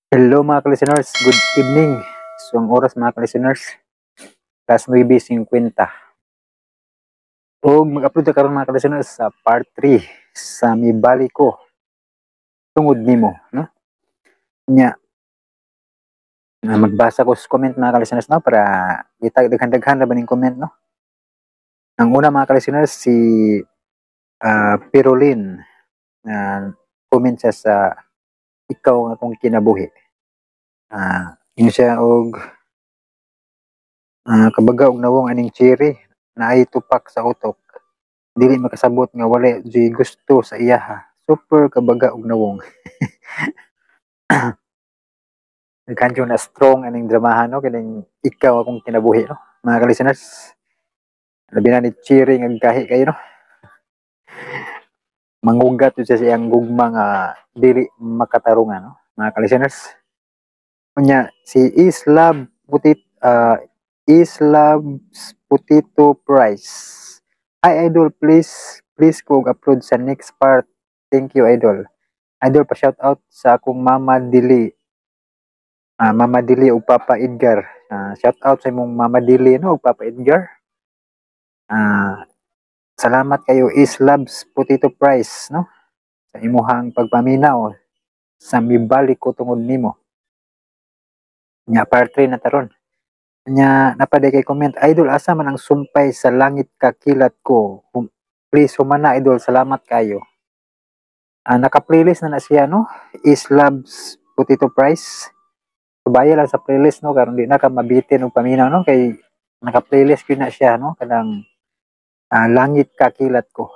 Hello, mga ka-listeners, good evening. So ang oras, mga ka-listeners, alas 9:50. Og mag-upload ta karon, mga ka-listeners, sa part 3 sa Mibalik Ko Tungod Nimo, no? Nya na magbasa ko sa comment, mga ka-listeners, no, para kita daghan-daghan na ba ning comment, no? Ang una, mga ka-listeners, si Pirolin na comment siya sa Ikaw Ang Akong Kinabuhi. Yun siya og kabaga og nawong aning Cherry naay tupak sa utok. Dili makasabot nga wala juy gusto sa iyaha. Super kabaga og nawong. Daghan jud na strong aning dramahan, no, kining Ikaw Akong Kinabuhi, no, mga ka-listeners. Labi na ni Cherry nga gahi kayo, no. Mangugat jud siya sa iyang gugma nga dili makatarungan, no, mga ka-listeners. Unya si Islab Putit Islabs Potato Price. "Hi idol, please please ko upload sa next part. Thank you, idol. Idol, pa shout out sa akong Mama Dili. Mama Dili ug Papa Edgar." Shout out sa imong Mama Dili, no, ug Papa Edgar. Salamat kayo, Islabs Potato Price, no, sa imuhang pagpaminaw sa Mibalik Ko Tungod Nimo. Nya part 3 na taron. Nya napaday kay comment, "Idol, asa man ang Sumpay Sa Langit Kakilat Ko? Please humana, idol, salamat kayo." Naka-playlist na na siya, no? Islabs Potato Price. Subaya lang sa playlist, no, karon di na ka mabitin og paminaw, no, kay naka-playlist gyud na siya, no, kanang Langit Kakilat Ko.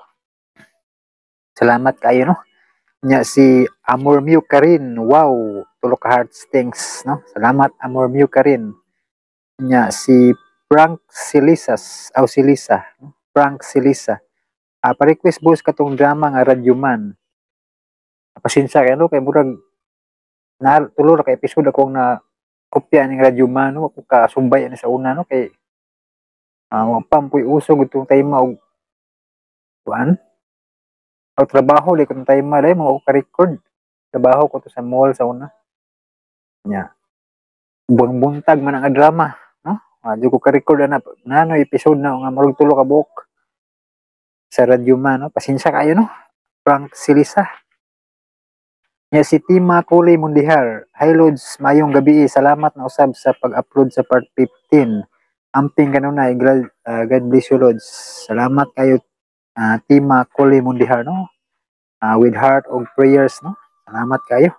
Salamat kayo, no. Nya si Amor Mew Karin, "Wow, tulo ka hearts, thanks," no. Salamat, Amor Mew Karin. Nya si Frank Silisas, aw Silisa, no? Frank Silisa. "Pa-request boss katong drama nga Radyoman." Pasensya kayo, no, kay murag na tulo ra ka episode akong na kopya ning Radyoman, no, ako kasumbay ani sa una, no, kay wa pa po'y uso gudtong time og kuan. Og trabaho di ko time dai mo ka-record. Trabaho ko to sa mall sa una. Nya. Buang buntag man ang drama, no? Di ko ka-record ana nano episode na nga murag tulo ka buok sa Radyoman, no. Pasensya kayo, no. Frank Silisa. Nya si Tima Kuli Mundihar. "Hi Lods, mayong gabi. Salamat na usab sa pag-upload sa part 15. Amping kanunay, glad, God bless you, Lods." Salamat kayo, Tima Kuli Mundihar, no. With heart og prayers, no. Salamat kayo.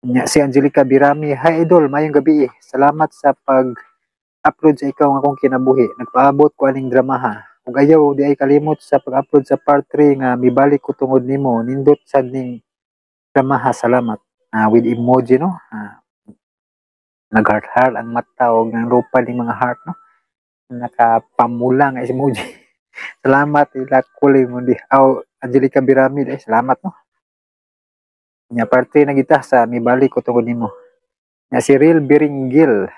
Nya si Angelica Birami, "Hi idol, mayong gabi. Salamat sa pag-upload sa Ikaw Ang Akong Kinabuhi. Nagpaabot ko aning dramaha. Ug ayaw di ay kalimot sa pag-upload sa part 3 nga Mibalik Ko Tungod Nimo. Nindot sad ning dramaha, salamat." With emoji, no. Nag-heart heart ang mata og nang lupa ning mga heart, no. Nakapamula nga emoji. Salamat ila Kuli Mundi. Aw Angelica Birami, eh, salamat, no. Nya part 3 na kita sa Mibalik Ko Tungod Nimo. Nya si Real Biringgil.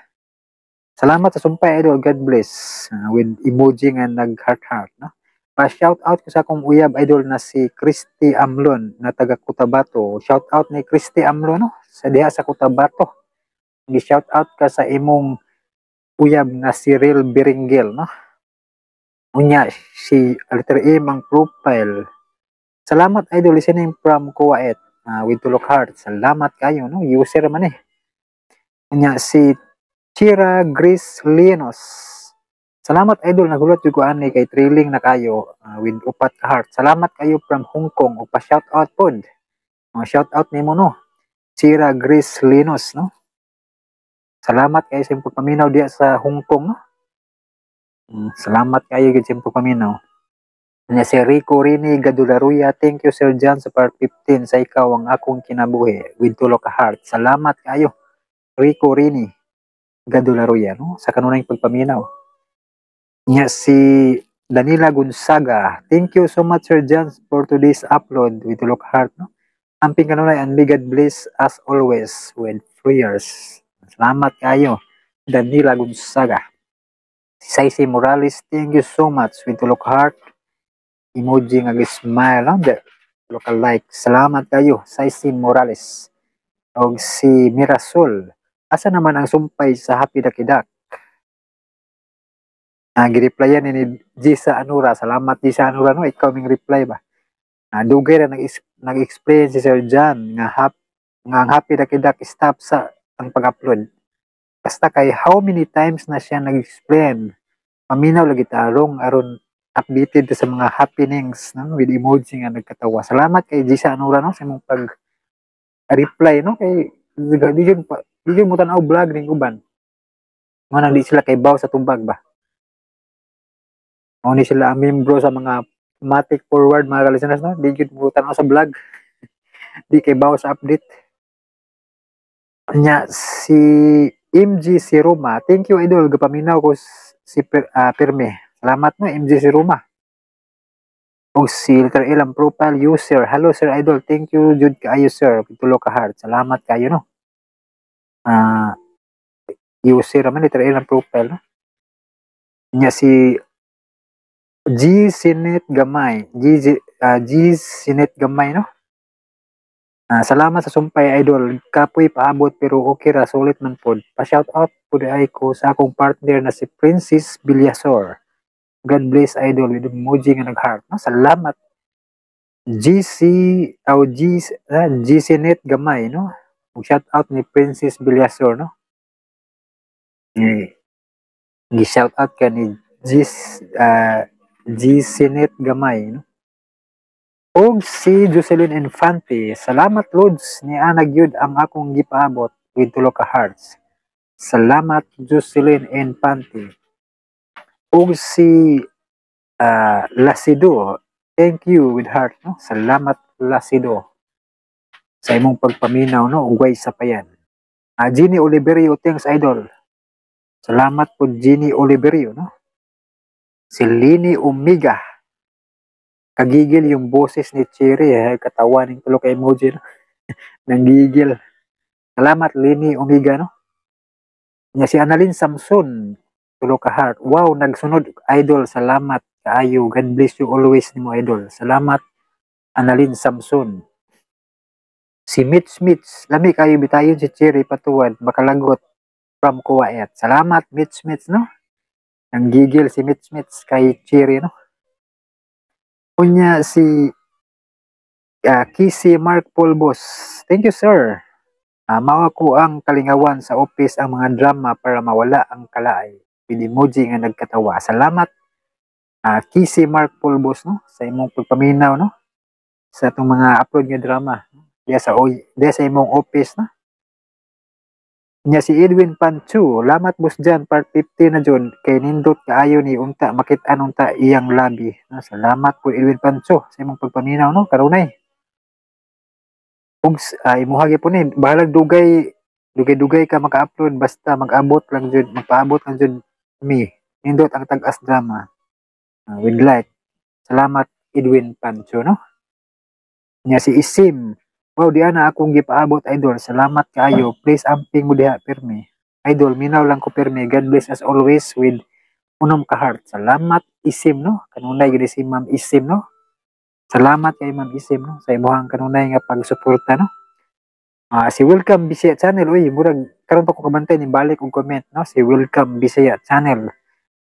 "Salamat sa sumpay, idol, God bless." With emoji nga nag heart heart, no. "Pa shout out ko sa akong uyab, idol, na si Christy Amlon na taga Cotabato." Shout out ni Christy Amlon, no, sa diha sa Cotabato. Gi shout out ka sa imong uyab nga si Real Biringgil, no. Unya si letter M ang profile. "Salamat idol, listening from Kuwait." With tulok heart. Salamat kayo, no. User man eh. Unya si Chira Grace Linos. "Salamat idol, nagulat jud ko ani kay thrilling na kayo," with upat ka heart. "Salamat kayo from Hong Kong ug pa shout out pod." Shout out nimo, no. Chira Grace Linos, no. Salamat kayo sa imong pagpaminaw diya sa Hong Kong, no. Salamat kayo gid sa imong pagpaminaw. Nya si Rico Rini Gadularuya, "Thank you, Sir John, sa part 15 sa Ikaw Ang Akong Kinabuhi," with tulo ka heart. Salamat kayo, Rico Rini Gadularuya, no, sa kanunay pagpaminaw. Nya si Danila Gonzaga, "Thank you so much, Sir John, for today's upload," with tulo ka heart, no. "Amping kanunay and may God bless us always," with prayers. Salamat kayo, Danila Gonzaga. Si Saisi Morales, "Thank you so much," with tulo ka heart. Emoji nga smile, no? Tulo ka like. Salamat kayo, Saisi Morales. Og si Mirasol, "Asa naman ang sumpay sa Happy Dakidak?" Gireplyan ni Gisa Anura. Salamat, Gisa Anura, no, ikaw ming reply ba. Dugay ra nag-explain si Sir John nga ang Happy Dakidak stop sa ang pag-upload. Basta kay how many times na siya nag-explain. Paminaw lagi tarong aron updated ta sa mga happenings, no, with emoji nga nagkatawa. Salamat kay Gisa Anura, no, sa imong pag reply, no, kay di jud mo tan-aw vlog ning uban. Nga nang di sila kay baw sa tubag ba. Mao ni sila ang membro sa mga Matic forward, mga ka-listeners, no. Di jud mo tan-aw sa vlog. Di kay baw sa update. Nya si MG Siruma, "Thank you, idol, gapaminaw ko si Pirme." Salamat, no, MG Siruma. Og si letter L ang profile user. "Hello, sir idol, thank you jud kaayo, sir." Tulo ka heart. Salamat kayo, no. User naman letter L ang profile, no. Nya si G Sinet Gamay, G Sinet Gamay, no. "Salamat sa sumpay, idol. Kapoy paabot pero okay ra, sulit man pod. Pa-shout out pud ay ko sa akong partner na si Princess Villasor. God bless, idol," with emoji nga nag-heart. No? Salamat. GC o G GC Net Gamay, no. Ug shout out ni Princess Villasor, no. Gi shout out ka ni G GC Net Gamay, no. Og si Jocelyn Infante, "Salamat, Lods, ni ana gyud ang akong gipaabot," with tulo ka hearts. Salamat, Jocelyn Infante. Og si Lasido, "Thank you," with heart, no. Salamat, Lasido, sa imong pagpaminaw, no, ugway sa payan. Jenny Oliverio, "Thanks, idol." Salamat po, Jenny Oliverio, no. Si Lini Omega, "Kagigil yung boses ni Cherry eh, katawa ning tulo ka emoji, no." Nanggigil. Salamat, Lini Omega, no. Nya si Annalyn Samson, tulo ka heart. "Wow, nagsunod, idol, salamat kaayo. God bless you always nimo, idol." Salamat, Annalyn Samson. Si Mitch Mitch, "Lami kayo bitayon si Cherry patuwad, makalagot from Kuwait." Salamat, Mitch Mitch, no. Nanggigil si Mitch Mitch kay Cherry, no. Unya si Kisi Mark Polbos. "Thank you, sir. Mao ko ang kalingawan sa office ang mga drama para mawala ang kalaay." With emoji nga nagkatawa. Salamat, Kisi Mark Polbos, no, sa imong pagpaminaw, no, sa atong mga upload nga drama. Diya sa imong office, no. Nya si Edwin Panchu, "Lamat, boss Jan, part 50 na jud kay nindot kaayo ni unta makit-an unta iyang labi." No, salamat po, Edwin Pancho, sa imong pagpaminaw, no, karunay. Ug imuha gyapon ni bahalag dugay dugay-dugay ka maka-upload, basta mag-abot lang jud, magpaabot lang jud mi. Nindot ang tag-as drama. With like. Salamat, Edwin Pancho, no. Nya si Isim, "Wow, di ana akong gipaabot, idol. Salamat kaayo. Please amping mo diha pirmi. Idol, minaw lang ko pirmi. God bless as always," with unom ka heart. Salamat, Isim, no. Kanunay gid si Ma'am Isim, no. Salamat kay Ma'am Isim, no, sa imuhang kanunay nga pagsuporta, no. Si Welcome Bisaya Channel, uy, murag karon pa ko kabantay ni balik og comment, no, si Welcome Bisaya Channel.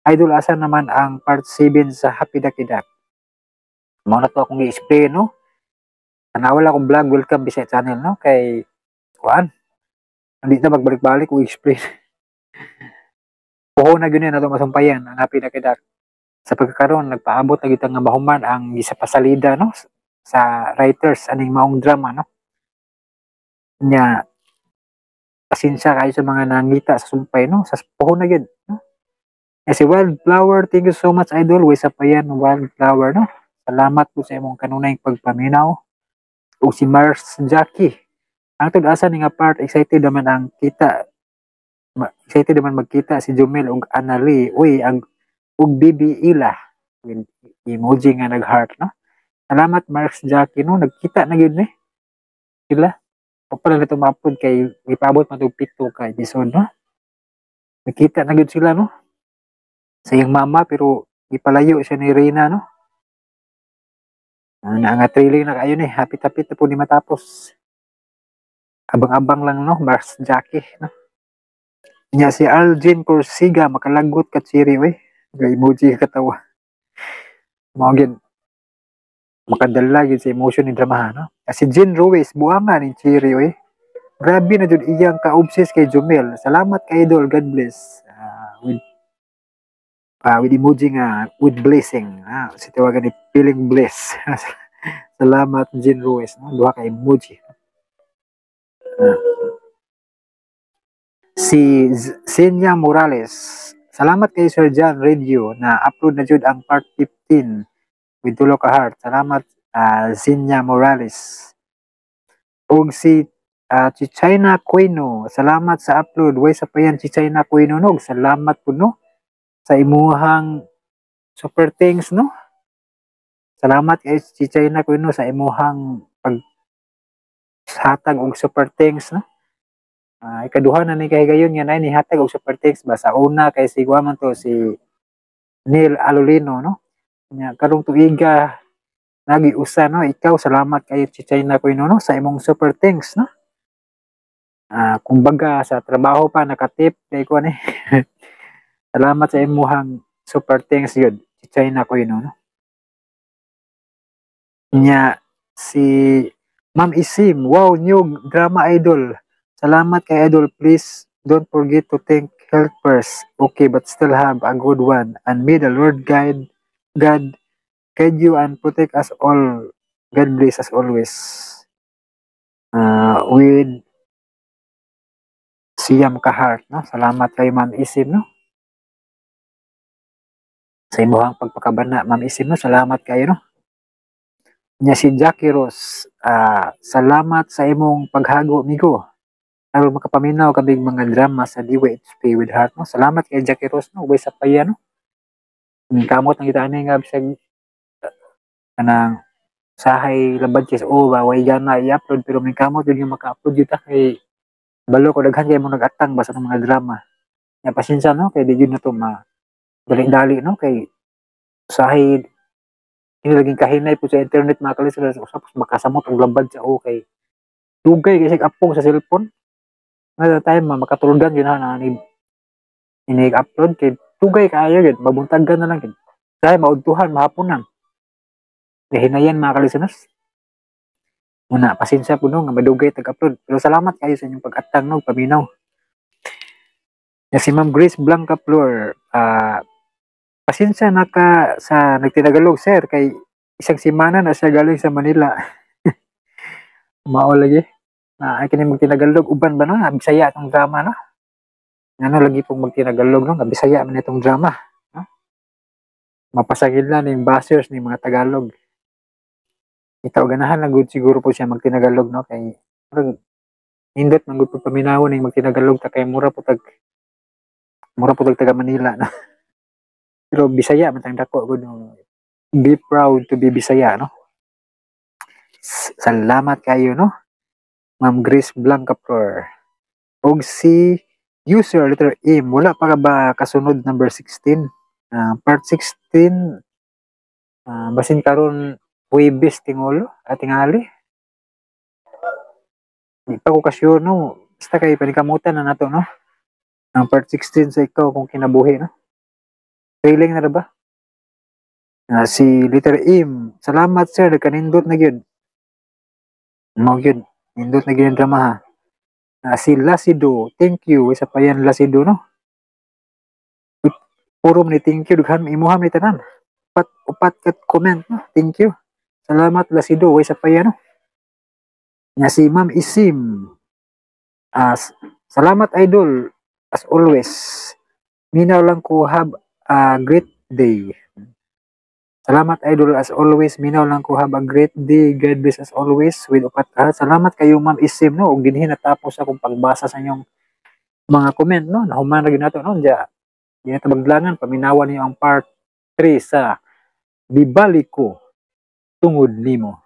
"Idol, asa naman ang part 7 sa Happy Dakidak?" Mao na to akong gi-explain, no. Tanawa lang akong vlog, Welcome Bisaya Channel, no, kay kuan. Hindi na magbalik-balik o explain. Puho na gyud na nato masumpayan ang Happy Dakidak. Sa pagkakaroon, nagpaabot na gyud nga mahuman ang isa pasalida, no, sa writers aning maong drama, no. Nya pasensya kayo sa mga nangita sa sumpay, no, sa puho na gyud, no. Nya si Wildflower, "Thank you so much, idol." Way sa pa yan, Wildflower, no. Salamat po sa imong kanunay pagpaminaw. Ug si Mars Jackie. "Ang asa ni nga part, excited naman ang kita. Excited naman magkita si Jumel ug Annalie. Uy, ang ug Bibi Ila," with emoji nga nag-heart, no. Salamat, Mars Jackie, no. Nagkita na gyud ni sila. O pala nito ma-upload kay ipaabot man tog 7 ka episode, no. Nagkita na gyud sila, no, sa iyang mama, pero gipalayo siya ni Reyna, no. Na nga trailing na kayo ni, hapit-hapit na po ni matapos. Abang-abang lang, no, Mars Jackie, no? Nya si Algin Corsiga, "Makalagot ka, Chiri, oy." Ga emoji katawa. Mao gyud, makadala gyud sa emotion ni drama, no? Si Jean Ruiz, "Buanga ni Chiri, oy. Grabe na jud iyang ka-obsess kay Jumel. Salamat kay Idol, God bless." With emoji nga with blessing. Ah, si tawagan ni feeling bless. Salamat, Jean Ruiz, no? Duha ka emoji. Si Senya Morales, "Salamat kay Sir John Radio na upload na jud ang part 15," with tulo ka heart. Salamat, Senya Morales. Og si Chichina Quino, "Salamat sa upload." Way sa pa yan, Chichina Quino, no. Salamat po, no, sa imuhang super thanks, no. Salamat kay Chichina Quino sa imuhang pag hatag og super thanks, no. Ikaduha na ni kahigayon nga nay nihatag og super thanks ba. Sa una kay si man to si Neil Alolino, no. Nya karong tuiga nagi usa, no, ikaw. Salamat kay Chichina Quino, no, sa imong super thanks, no. Kumbaga sa trabaho pa nakatip kay ko ni. Salamat sa imuhang super thanks yun, Chichina Quino, no. Nya si Ma'am Isim, "Wow, new drama, idol. Salamat kay Idol. Please don't forget to thank helpers. Okay, but still have a good one. And may the Lord guide, God guide you and protect us all. God bless us always." With siyam ka heart, no? Salamat kay Ma'am Isim, no? Sa imuhang pagpakabana, Ma'am Isim, no? Salamat kayo, no? Nya si Jackie Ross, "Salamat sa imong paghago, migo. Aron makapaminaw kami mga drama sa DYHP," with heart, no. Salamat kay Jackie Ross, no. Ubay sa paya, no. Kamot ang kita ani nga bisag kanang sahay labad kay o ba way gana i-upload, pero may kamot yun yung maka-upload yun ta kay balo ko daghan kay mo nag-atang ba sa mga drama. Ya pasensya, no, kay di yun na to ma dali-dali, no, kay sahay ini laging kahinay po sa internet, mga kalisod, tapos makasamot og labad sa o kay dugay kay sig apong sa cellphone nga time ma makatulgan yun na ni ini upload kay dugay kaayo gyud, mabuntagan na lang gyud kay maudtuhan mahaponan. Hinayan, mga kalisteners. Muna, pasensya po, no, nga madugay tag-upload. Pero salamat kayo sa inyong pag-atang, no, paminaw. Ya, si Ma'am Grace Blanca Flor, "Pasensya na ka sa nagtinagalog, sir, kay isang semana na siya galing sa Manila." Mao lagi. Na ay kini magtinagalog uban ba, no? Bisaya itong drama, no? Ano lagi pong magtinagalog, no? Nga Bisaya man itong drama, no? Mapasagil na ning bashers ni mga Tagalog. Itaw ganahan lang gud siguro po siya magtinagalog, no, kay murag nindot man gud po paminawon ning magtinagalog ta kay mura po tag taga Manila, no. Pero Bisaya man tang dako gud, no. Be proud to be Bisaya, no. Salamat kayo, no, Ma'am Grace Blanca Flor. Og si user letter M, "Wala pa ka ba kasunod number 16?" Part 16, basin karon Huwebes tingolo at tingali. Di pa ko ka-sure, no. Basta kay panikamutan na nato, no. Ang part 16 sa Ikaw Akong Kinabuhi, no. Feeling na ba? Si letter M, "Salamat, sir, nagkanindot na gyud." Mao gyud, nindot na gyud ang drama, ha. Si Lasido, "Thank you." Isa pa yan, Lasido, no. Puro man ni thank you, dughan imuha ni tanan. Upat upat kat comment, no. Thank you. Salamat, Lasido, way sa pa yan, no. Nga si Ma'am Isim. "Salamat, idol, as always. Minaw lang ko, have a great day." "Salamat, idol, as always. Minaw lang ko, have a great day. God bless as always," with upat ka. Salamat kayo, Ma'am Isim, no. Ug dinhi natapos akong pagbasa sa inyong mga comment, no. Nahuman ra gyud nato, no. Diya di na maglangan, paminawan niyo ang part 3 sa Mibalik Ko Tungod Nimo.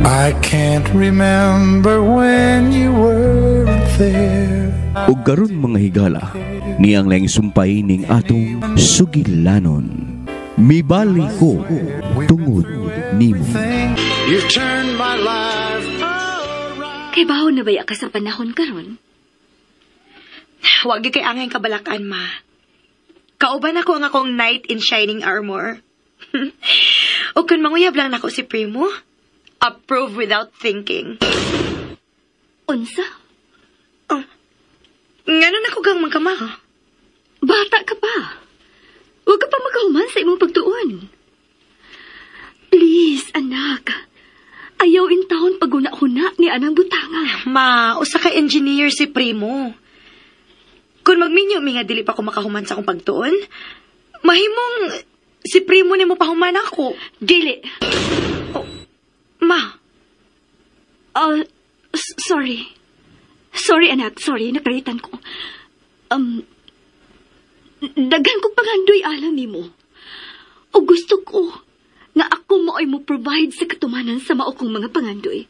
I can't remember when you weren't there. Ug karon, mga higala, niyang laing sumpay ning atong sugilanon. Mibalik Ko Tungod nimo. You turned my life around. Kay baho na baya ka sa panahon karon? Wag gyud kay angay kabalakan, ma. Kauban ako ang akong knight in shining armor. O kung manguyab lang nako si Primo, approve without thinking. Unsa? Oh, ngano nako kang magkama? Bata ka pa. Huwag ka pa makahuman sa imong pagtuon. Please, anak. Ayaw in town paguna-huna ni anang butanga. Ma, usa ka engineer si Primo. Kung magminyo mi nga dili pa ko makahuman sa akong pagtuon, mahimong si Primo nimo pahuman ako. Dili. Oh, ma. Sorry. Sorry, anak. Sorry, nakaritan ko. Daghan kong pangandoy alang nimo. O gusto ko nga ako mo ay mo provide sa katumanan sa mao kong mga pangandoy.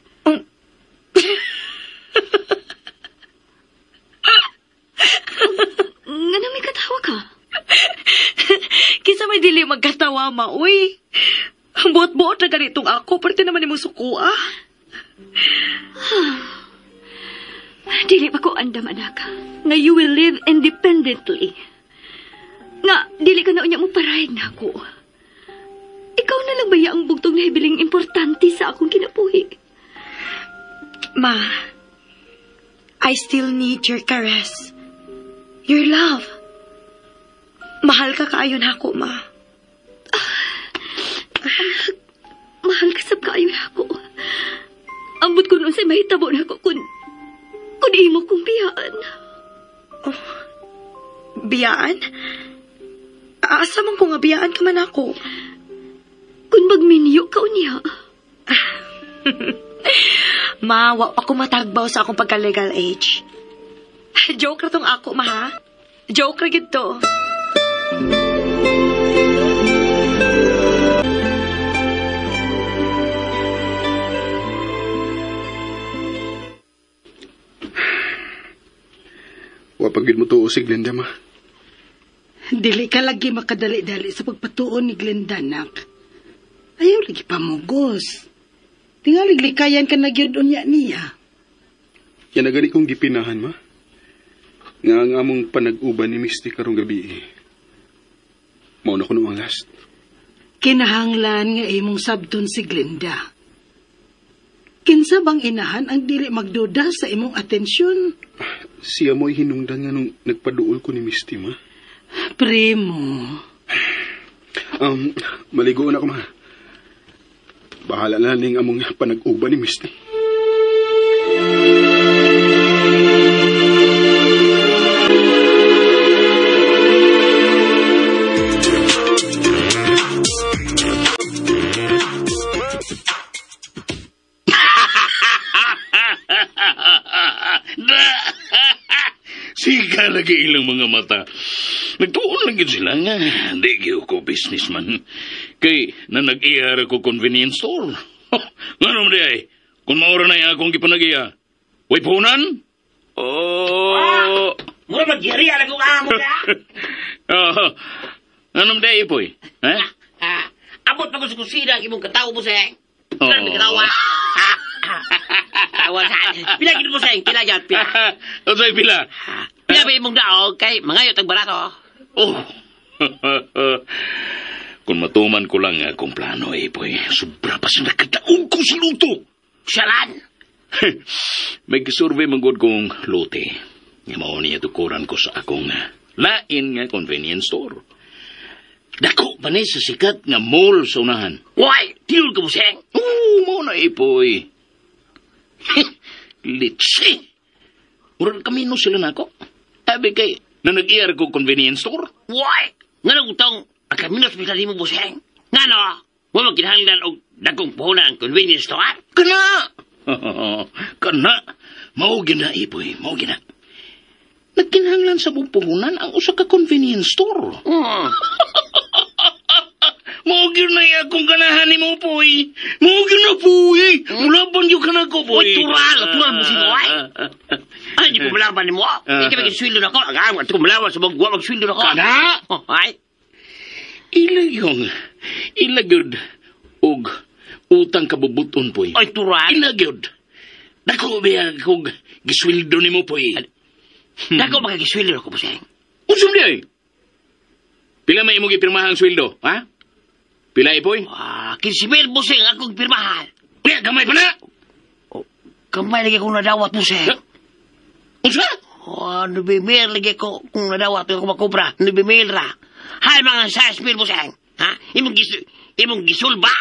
Nga na may katawa ka? Kisa may dili magkatawa, ma, uy. Buot-buot na ganitong ako, parte naman nimo suko, ah. Dili pa ko andam, anak, nga you will live independently. Nga, dili ka na unya mo parahig na ako. Ikaw na lang baya ang bugtong na hibiling importante sa akong kinabuhi. Ma, I still need your caress. Your love. Mahal ka kaayon ako, ma. Anak, mahal ka sab kaayon ako. Ambot ko noon sa mahitabo na ako kung imo kong biyaan. Oh, biyaan? Asa man ko nga biyaan ka man ako? Kung magminyo ka unya. Ma, wa pa ko matagbaw sa akong pagka-legal age. Joke ra tong ako, ma, ha? Joke ra gid to. Wa pa gid mo tuo si Glenda, ma. Dili ka lagi makadali-dali sa pagpatuon ni Glenda, nak. Ayaw lagi pamugos. Tingalig likayan ka na gyud unya niya. Yan na gani kong gipinahan, ma. Nga ang among panag-uban ni Misty karong gabi. Mao na kuno ang last. Kinahanglan nga imong sabton si Glenda. Kinsa bang inahan ang dili magduda sa imong atensyon? Siya mo'y hinungdan nga nung nagpaduol ko ni Misty, ma. Primo. Maligo na ako, ma. Bahala na ning among panag-uban ni Misty. Sika lagi ilang mga mata. Nagtuon lang yun sila nga. Di gyud ko businessman. Kay na nag-iyara ko convenience store. Nga naman di ay, kung maura na akong gipanag-iya, way punan? Oh. Mura mag-iyari alam kong amo ka. Ano naman di ay, Ipoy? Ha? Abot pa ko sa kusina ang imong katawa mo, Seng. Ano may katawa? Tawa saan? Pila gid mo, Seng? Pila dyan? Pila? Osay, pila? Pila ba imong daog kay mangayot ang barato? Oh. Kung matuman ko lang akong plano, Ipoy, sobra pa sa nakataon ko sa luto. Siyalan? May kisurvey manggod kong lote. Nga mao niya tukuran ko sa akong lain nga convenience store. Dako ba ni sa sikat nga mall sa unahan? Why? Tiul ka mo, Seng? Oo, mao na, Ipoy. Litsi! Murag kamino sila nako. Abi kay, na nag-iyar ko convenience store. Why? Nga nagutong, ang kaminos pila di mo, Buseng? Nga no, wala kinahanglan og dagkong puhunan ang convenience store? Kana! Kana! Mao gina, Ipoy, mao gina. Nagkinahanglan sa mong puhunan ang usa ka convenience store. Mao gyud na akong ganahan ni mo, Poy. Mao gyud na, Poy. Mulaban gyud ka na ko, Poy. Uy, tural, tural mo si Poy. Ay, di ko malaban ni mo. Di ka maging na ko. Ang amang ko malaban sa mga magsweldo na ko. Kana? Ay. Ilagyong, ilagyod, og Utang kabubuton, Poy. Ay, turan. Inagyod. Dako biya kog gisweldo nimo, Poy. Dako makagisweldo ako, Buseng. Unsam di ay? Pila may imong gipirmahan ang sweldo, ha? Pila, Ipoy? Ah, 15,000, Buseng, akong pirmahan. Kaya, gamay pa na! Oh, gamay lagi akong nadawat, Buseng. Unsa? Oh, 9,000 lagi ko kung nadawat ako makubra. 9,000 ra. Hay, mga 6,000, Buseng. Ha? Imong gisulba?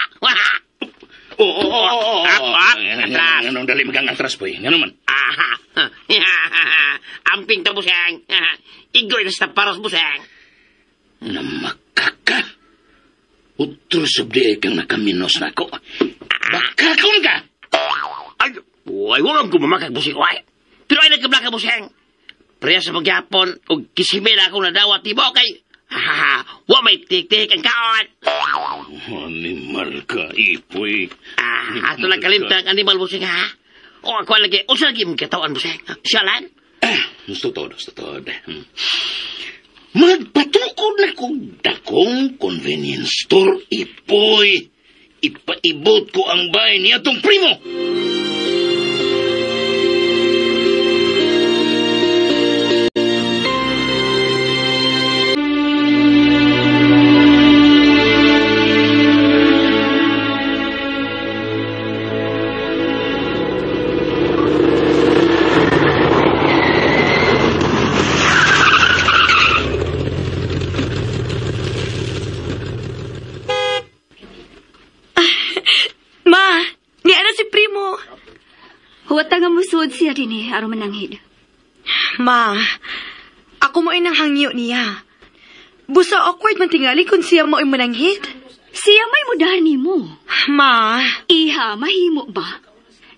Oo. Atras. Anong dali magang atras, Poy? Ano man? Aha. Amping ta, Buseng. Igoy na sa paros, Buseng. Namakaka. Utro sabdi kang nakaminos na ako. Bakakon ka! Ay, wala ko mamakag, Buseng. Ay, pero ay nagkablaka, Buseng. Preya sa magyapon, o kisimil akong nadawat ni mo kay... Wa may tik-tik ang kaon. Animal ka, Ipoy. Ah, ato lang kalimtang animal, Buseng, ha? O ako lagi, unsa lagi mong katawan, Buseng? Siyalan? Gusto to. Magpatukod na kong dakong convenience store, Ipoy. Ipaibot ko ang bahay niya tong primo. Ma, ni ana si Primo. Huwat nga musuod siya din aron mananghid. Ma, ako mo inang hangyo niya. Busa awkward man tingali kung siya mo mananghid. Siya may mudahan nimo. Ma, Iha, mahimo ba?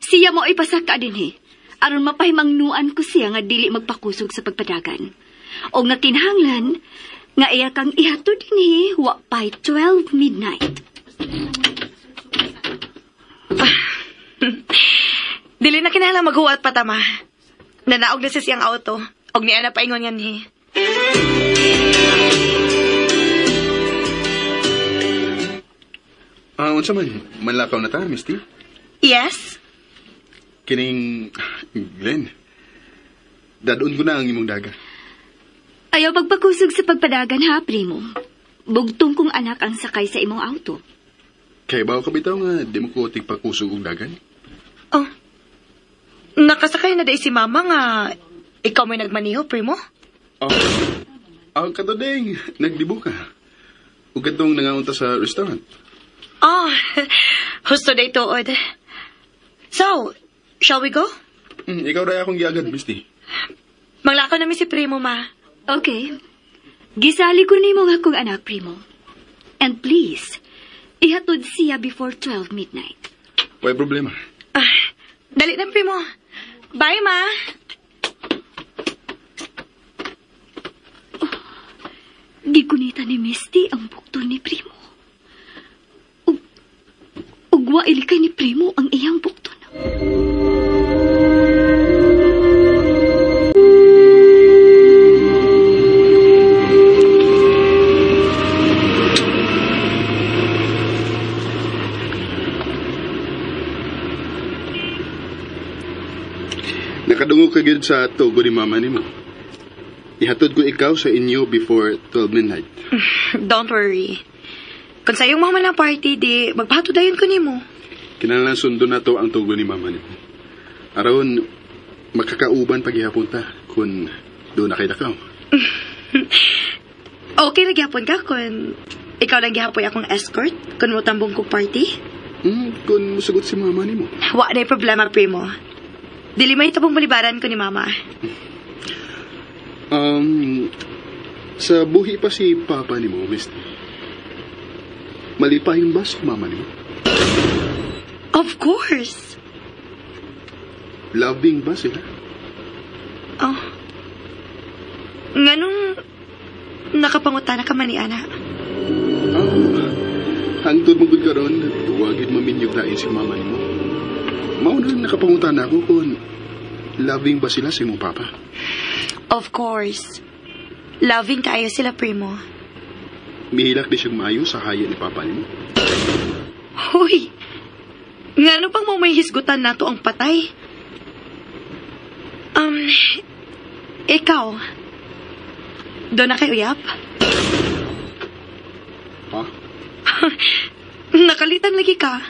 Siya mo ipasaka din aron mapahimangnuan ko siya nga dili magpakusog sa pagpadagan. O nga kinahanglan, nga iya kang ihatod dinhi wa pa'y 12 midnight. Dili na kinahanglan maghuwat pa ta, ma. Nanaog na siya siyang auto. Og niya na paingon yan hi. Unsa man, manlakaw na ta, Misty? Yes? Kining Glenn. Dadon ko na ang imong daga. Ayaw pagpakusog sa pagpadagan ha, Primo. Bugtong kong anak ang sakay sa imong auto. Kay bawo ka bitaw nga di mo ko tigpakusog og dagan? Oh. Nakasakay na day si mama nga ikaw may nagmaniho, Primo? Oh. Ah, kadodeng, nagdibo ka. Ug kadtong nangaunta sa restaurant. Oh, husto day tuod. So, shall we go? Ikaw ra akong giagad, Misty. Manglakaw nami si Primo, ma. Okay. Gisali ko nimo nga akong anak, Primo. And please, ihatod siya before 12 midnight. Way problema. Ah, dali na, Primo. Bye, ma. Oh, gikunita ni Misty ang bukton ni Primo. Ugwa ilikay ni Primo ang iyang bukton. Nakadungog ka gyud sa tugo ni mama nimo. Ihatod ko ikaw sa inyo before 12 midnight. Don't worry. Kung sa iyong mama ng party, di magpahatod dayon ko nimo. Kinahanglan sundo na to ang tugo ni mama nimo. Aron makakauban paghihapon ta kung doon na kay lakaw. Okay na gihapon ka kung ikaw lang gihapoy akong escort kung motambong ko party. Kung musugot si mama nimo. Wa na problema, Primo. Dili may tabong balibaran ko ni mama. Sa buhi pa si papa nimo, Misty. Malipayon ba si mama nimo? Of course. Loving ba sila? Oh. Nganong nakapangutana ka man ni Ana? Hangtod mo gud karon, wagid maminyog lain si mama nimo. Mao na nakapangutana ako kung loving ba sila sa imong papa. Of course. Loving kaayo sila, Primo. Mihilak di siyang maayo sa haya ni papa nimo. Huy! Nga ano pang mo may hisgutan nato ang patay? Ikaw, doon na kay uyap? Ha? Nakalitan lagi ka.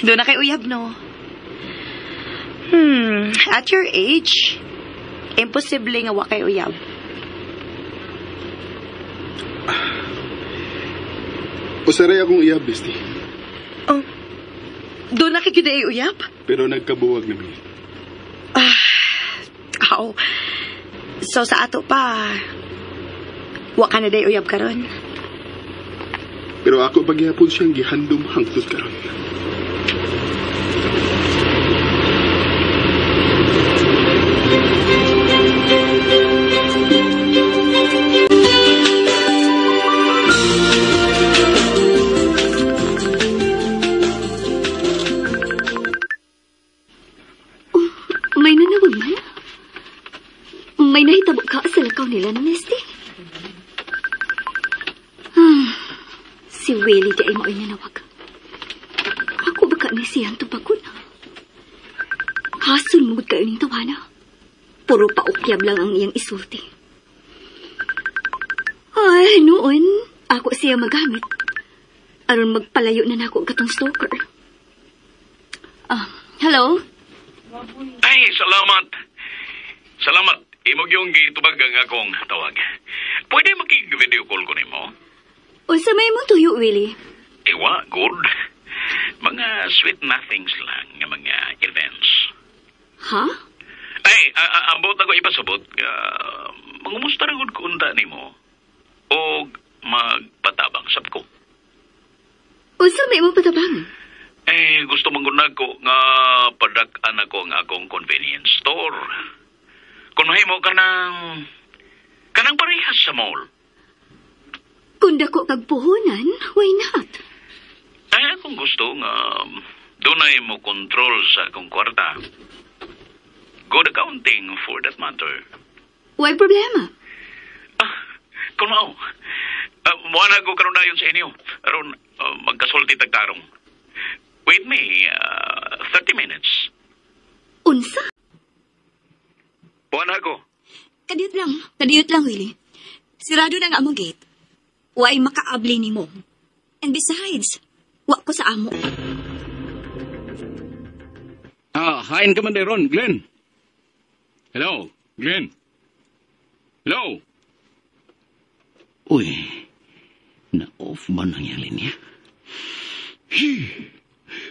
Doon na kay uyab, no? At your age, imposible nga wa kay uyab. Usaray akong uyab, bestie. Oh, doon na kay gyud uyab? Pero nagkabuwag na mi. Aw. So sa ato pa, wa ka na day uyab karon. Pero ako pagyapon siyang gihandom hangtod karon. May nanawag man? May nahitabo ka sa lakaw nila ni Misty? Si Willie di ay mao'y nanawag. Ako ba ka ni siyang tubakon? Kasun mugod kayo ning tawana. Puro paukyab lang ang iyang isulti. Ay, noon, ako siya magamit. Aron magpalayo na nako katong stalker. Hello? Ay, salamat. Salamat. Imog yung gitubag ang akong tawag. Pwede makig-video call ko nimo? Unsa may mong tuyo, Willie? Iwa, good. Mga sweet nothings lang nga mga events. Ha? Ay, ambot ako ipasabot. Mangumusta ra gud ko unta nimo. O magpatabang sab ko. Unsa may mong patabang? Eh, gusto man gud nako nga padak-an ako ang akong convenience store. Kung mahimo ka ng parehas sa mall. Kung dako kag puhunan, why not? Ay, akong gusto nga dunay mo control sa akong kwarta. Good accounting for that matter. Why problema? Kung mao, muha na ko karon dayon sa inyo. Aron magkasulti tagtarong. Wait me, 30 minutes. Unsa? Buwan ako. Kadiyot lang. Kadiyot lang, Willie. Sirado na nga among gate. Way makaabli ni mo. And besides, wa ko sa amo. Hain ka man ron, Glenn. Hello, Glenn. Hello. Uy, na-off man ang iyang linya?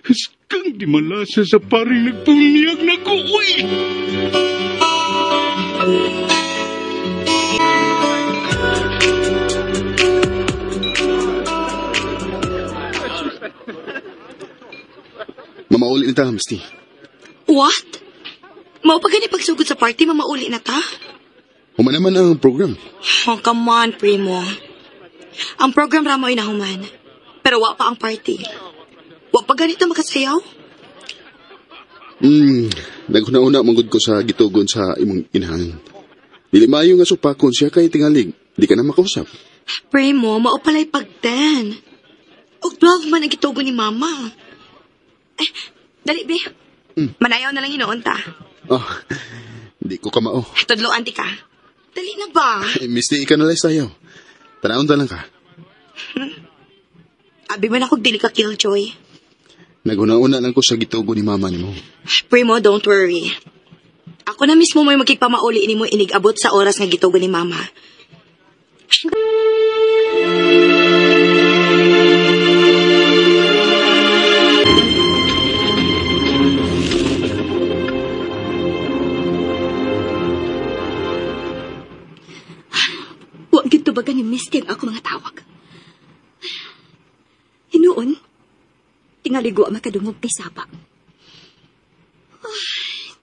Haskang di malasa sa paring nagpunyag na ko, uy! Mamauli na ta, Misty. What? Mao pa gani pagsugod sa party, mamauli na ta? Human naman ang program. Oh, come on, Primo. Ang program ra mo'y nahuman. Pero wa pa ang party. Wa pa ganito makasayaw? Naghuna-una manggod ko sa gitugon sa imong inahan. Dili maayo nga supakon siya kay tingalig. Di ka na makausap. Primo, mao pala'y pag 10. Og 12 man ang gitugon ni Mama. Eh, dali, be. Manayaw na lang inoon ta. Oh, di ko kamao. Tudloan ti ka. Dali na ba? Eh, Misty, ikaw na lang sayaw. Tanawon ta lang ka. Abi man ako dili ka killjoy. Naghuna-una lang ko sa gitugo ni Mama nimo. Primo, don't worry. Ako na mismo mo'y magkipamauli ni mo inig-abot sa oras nga gitugo ni Mama. Wa gyud tubagan ni Misty ang ako mga tawag. Hinuon, tingali wa makadungog kay Saba. Ay,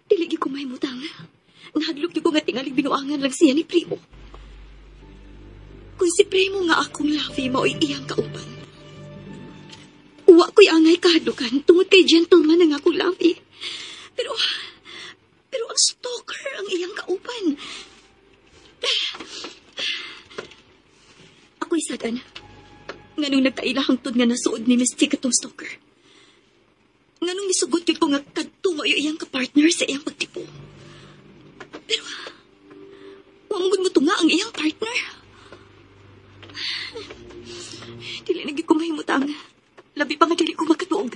dili gyud ko mahimutang. Nahadlok gyud ko nga tingali binuangan lang siya ni Primo. Kung si Primo nga akong lovey mao'y iyang kauban. Wa ko'y angay kahadlukan tungod kay gentleman ang akong lovey. Pero ang stalker ang iyang kauban. Ako'y sadan. Nga nung nagkaila hangtod nga nasuod ni Misty katong stalker. Nganong nisugot yun ko nga kadto mo iyang kapartner sa iyang pagtipo. Pero, wamugod mo to nga ang iyang partner. Dili na gyud ko mahimutang. Labi pa nga dili ko makatuog.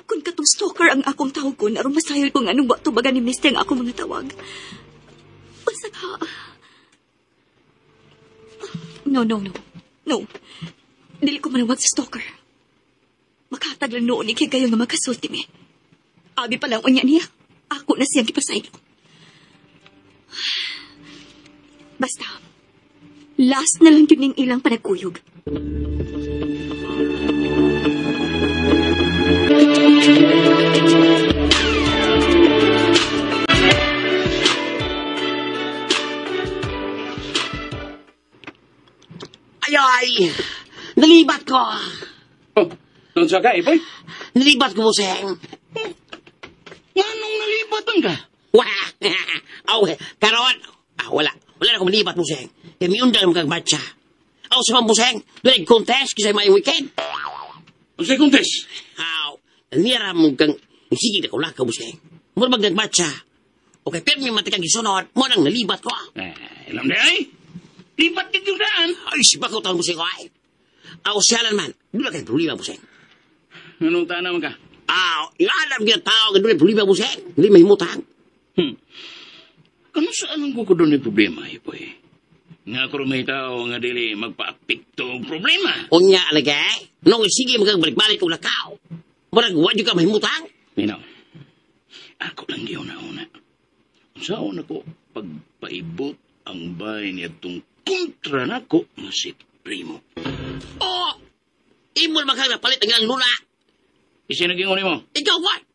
Kung katong stalker ang akong tawgon, aron masayod ko nga anong wa tubagan ni Misty ang akong mga tawag. Unsa ka? No, no, no. No. Dili ko manawag sa stalker. Makatag lang noon ikay kayo nga makasulti mi. Abi pa lang unya niya. Ako na siyang gipasaylo. Basta, last na lang yun ning ilang panagkuyog. Ay, nalibat ko. Oh, nung sa ka, Ipoy? Nalibat ko, Buseng. Anong nalibatan ka? Wah! Aw, karon. Ah, wala. Wala na akong malibat, Buseng. Kaya may undang kag matcha. Aw, sa pang Buseng, doon ay contest kasi may weekend. Ang sa contest? Aw, nira mo kang sige na kaulakaw, Buseng. Mura bag nagmatcha. Okay, pero may matikang gisunod, mo nang nalibat ko. Eh, alam na ay. Libat din yung daan. Ay, si bakaw taon, Buseng, ay. Aw, siyalan man. Doon na kayo problema, Buseng. Anong taan naman ka? Aw, alam niya tao nga doon ay problema, Buseng. Hindi mahimutang. Kano saan ang kuko doon ay problema, Ipoy? Nga ko may tao nga dili magpa-apekto ang problema. Unya, alagay. Nung sige magagbalik-balik kong lakaw. Murag, wad ka mahimutang. Minaw, ako lang yun na una. Saan ako pagpaibot ang bahay niya itong kontra nako nga si Primo. Oh! Imol makang napalit ang ilang luna. Isa naging uni mo? Ikaw, what?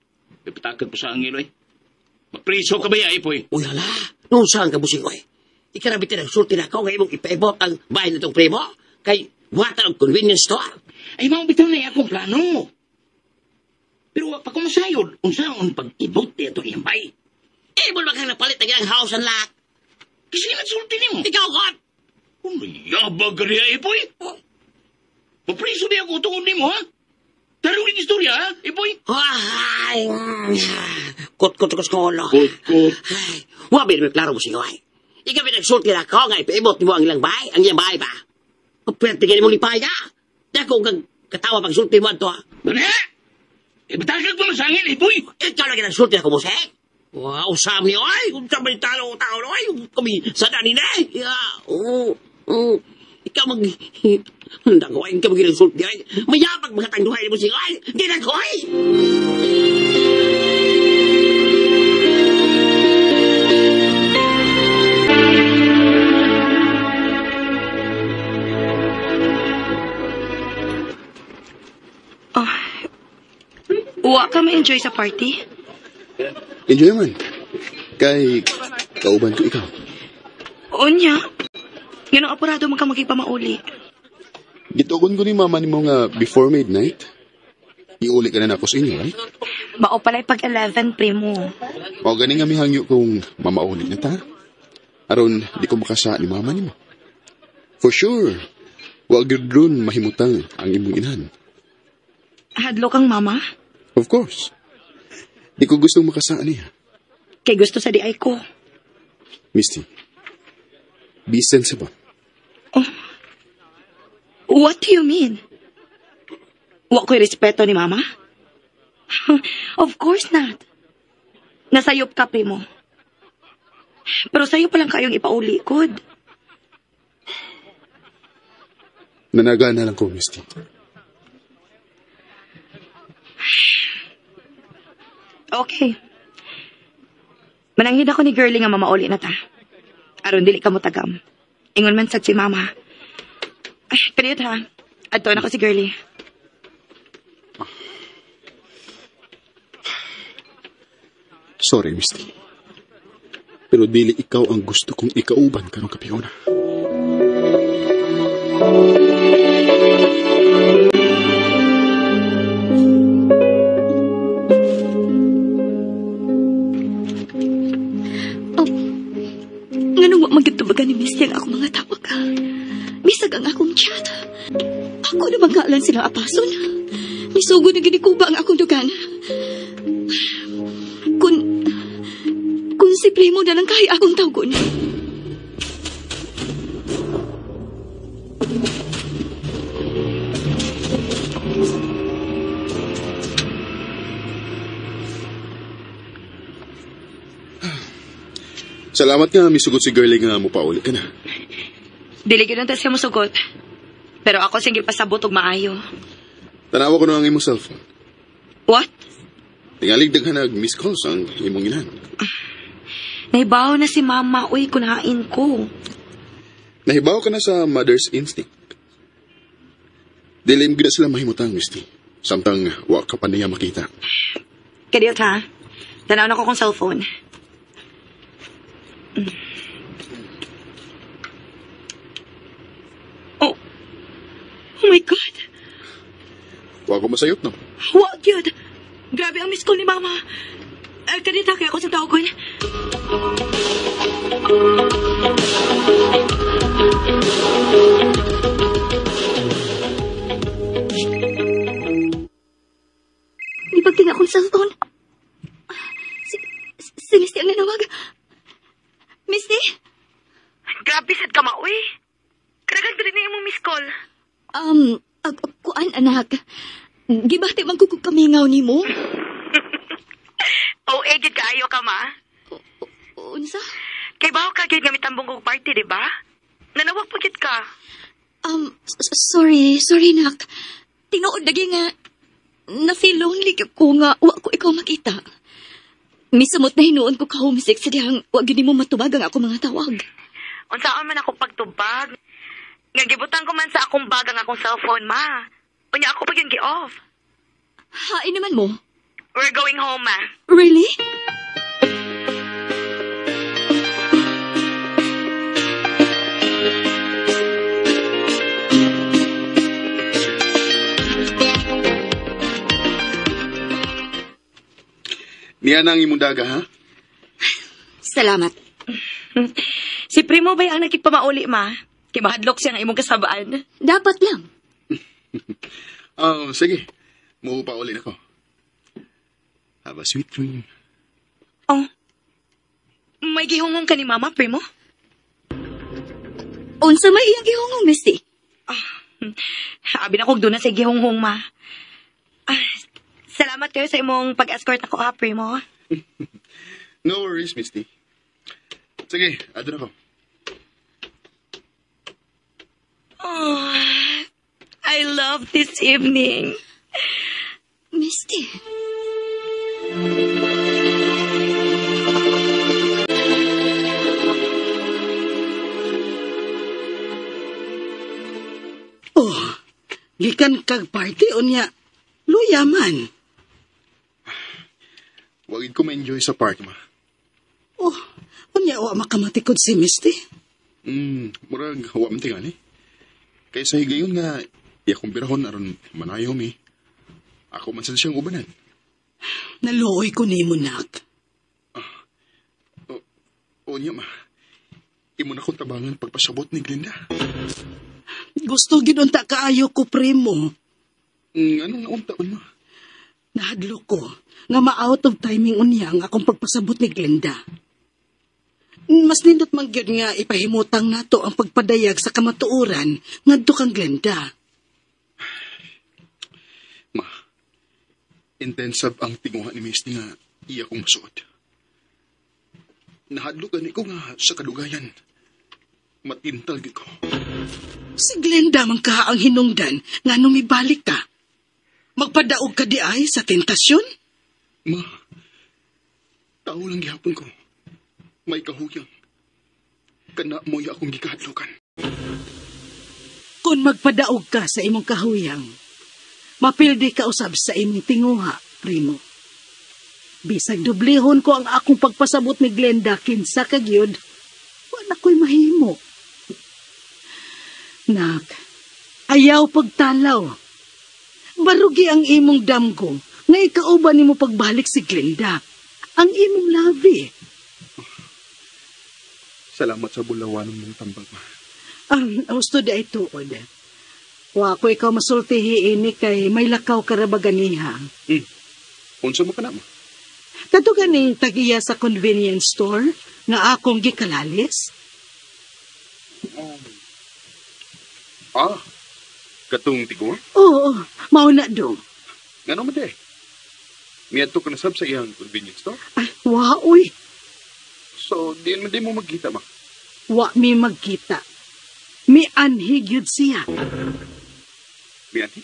Ipatakad pa sa angilo eh. Mapriso ka ba ya, Ipoy? Uy, hala. Nung saan ka, Busing, oy? Ikarabitin ang sulti na ako nga imong ipaibot ang bahay na itong Primo. Kay buhatan ang convenience store. Ay, maubitaw na akong plano. Pero pa ko masayod, unsaon pag-ibot niya itong iyang bahay. Imol makang napalit ang ilang house and lot. Kasi nagsulti nimo. Ikaw, what? Yabag ka niya, Ipoy. Mapriso niya ako tungod nimo, ha? Tarong yung istorya, ha, Ipoy? Ay, kot-kot ko sa ulo. Kot-kot. Ay, wabi na may klaro mo siya, ay. Ikaw pinagsulti na ako nga ipaibot mo ang ilang bahay, ang iyang bahay ba? Pwerte ka mo lipay ka. Di ako kang katawa pagsulti mo ato, ha? Bana! Ibatakag mo sa angin, Ipoy! Ikaw lang pinagsulti ako mo, sek. Wow, usam niyo, ay! Usam ni talo, tao, ay! Kami, sada ni na, eh. Oo, oo. Ikaw mag... Nako, ay, ikaw mag-insulti, ay! Mayabag mga tangduhay mo siya, ay! Di na ko, ay! Oh, wa ka ma-enjoy sa party? Enjoy man. Kay kauban ko ikaw. Unya. Ganong apurado man ka magigpamauli. Gitugon ko ni mama ni mo nga before midnight. Iuli ka na nako sa inyo, right? Mao pala'y pag 11, primo. O gani nga mihangyo kung mamauli na ta. Aron, di ko makasa ni mama ni mo. For sure, wag gyud ron mahimutang ang imong inahan. Hadlo kang mama? Of course. Di ko gustong makasaan niya. Kay gusto sa di ay ko. Misty, be sensible. Oh. What do you mean? Wa ko'y respeto ni mama? Of course not. Nasayop ka, primo. Pero sa'yo pa lang kayong ipauli, kod. Nanagana lang ko, Misty. Okay. Mananghid ako ni girlie nga mamauli na ta. Aron dili ka mo tagam. Ingon man sad si mama. Ay, period ha. Adto na ko si girlie. Sorry, Misty. Pero dili ikaw ang gusto kong ikauban karong kapiona. Oh, nganong wa magitubagan ni Misty ang akong mga tawag. Bisag ang akong chat. Ako na magalan silang apason. Gisugod na ginikuba ang akong dugan. Kung si Primo na lang kaya akong tawgon. Salamat nga, misugot si girlie nga mupauli ka na. Dili gyud ta siya mosugot. Pero ako siyang gipasabot og maayo. Tanawa ko na ang imong cellphone. What? Tingalig daghan nag miss calls ang imong inahan. Nahibaw na si mama, uy, kunain ko. Nahibaw ka na sa mother's instinct. Dili mo gina sila mahimutang, Misty. Samtang wa ka pa niya makita. Kadiyot ha? Tanaw na ko kong cellphone. Oh. Oh my God. Wa ko masayot, no? Wa, gyud. Grabe ang miss call ni Mama. Kadiyot ha, kaya ako sa tawagon. Di pagtinga akong cellphone. Si Misty ang nanawag. Misty? Grabe, sad ka maoy. Karagang dali na imong miss call. Kuan, anak. Gibati man ko kamingaw ni mo. Oh, gid kaayo ka, ma. Unsa? Kay bawo ka gid nga mitambong og party, di ba? Nanawag pa gid ka. Sorry, nak. Tinuod lagi nga na-feel lonely ko nga wa ko ikaw makita. Misamot na hinuon ko ka homesick sa dihang wa gyud nimo matubag ang ako mga tawag. Unsaon man ako pagtubag? Nga gibutang ko man sa akong bag ang akong cellphone, ma. Unya ako pa gyud gi-off. Hain naman mo. We're going home, ma. Really? Niya na ang imong daga, ha? Salamat. Si Primo ba'y ang nakikpamauli, ma? Kay mahadlok siya nga imong kasabaan. Dapat lang. Oh, sige. Muupa uli na ko. Have a sweet dream. Oh. May gihungong ka ni Mama, Primo? Unsa may iyang gihungong, Misty? Abi na kog doon na sa gihunghong, ma. Salamat kayo sa imong pag-escort ako, ha, Primo. No worries, Misty. Sige, adto na ko. Oh, I love this evening. Misty. Oh, gikan kag party unya. Luya man. Wagid ko ma-enjoy sa party, ma. Oh, unya wa makamatikod si Misty. Murag wa man tingali. Kay sa higayon nga iya kong birahon aron manayo mi. Ako man sad siyang ubanan. Naluoy ko nimo, nak. Unya ma. Imo na kong tabangan pagpasabot ni Glenda. Gusto gid unta kaayo ko, Primo. Anong naunta man, ma? Nahadlok ko nga ma-out of timing unya ang akong pagpasabot ni Glenda. Mas nindot man gyud nga ipahimutang nato ang pagpadayag sa kamatuoran ngadto kang Glenda. Ma, intensive ang tinguha ni Misty nga iya kong masuod. Nahadlok gani ko nga sa kadugayan. Matintal gid ko. Si Glenda man kaha ang hinungdan nga numibalik ka. Magpadaog ka di ay sa tentasyon? Ma, tao lang gihapon ko. May kahuyang. Kana mo'y akong gikahadlokan. Kung magpadaog ka sa imong kahuyang, mapildi ka usab sa imong tinguha, Primo. Bisag dublihon ko ang akong pagpasabot ni Glenda kinsa ka gyud, wala ko'y mahimo. Nak, ayaw pagtalaw. Barugi ang imong damgo nga ikauban nimo pagbalik si Glenda, ang imong labi. Salamat sa bulawanon mong tambag, ma. Ang gusto di ay tuod. Wa ko ikaw masultihi ini kay may lakaw ka ra ba ganiha. Unsa mo ka na mo? Kato ganing tag-iya sa convenience store nga akong gikalalis? Ah, katong tigor? Oo, mao na dong. Ngano man day? Miadto ka na sab sa iyang convenience store? Ay, wa uy. So, diyan man di mo magkita ma? Wa mi magkita. Mi anhi gyud siya. Mi anhi?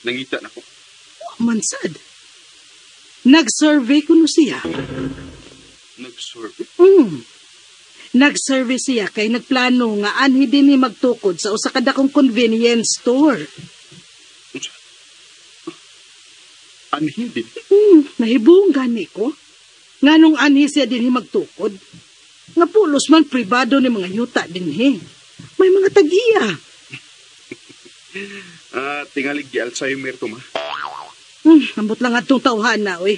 Nangita na ko. Wa man sad. Nag-survey kuno siya. Nag-survey? Nag-survey siya kay nagplano nga anhi din ni magtukod sa usa ka dakong convenience store. Unsa? Anhi din? Nahibong gani ko. Nganong anhi siya dinhi magtukod? Nga pulos man pribado ni mga yuta dinhi. May mga tag-iya. Tingalig di Alzheimer to ma. Ambot lang atong tawhana, oy.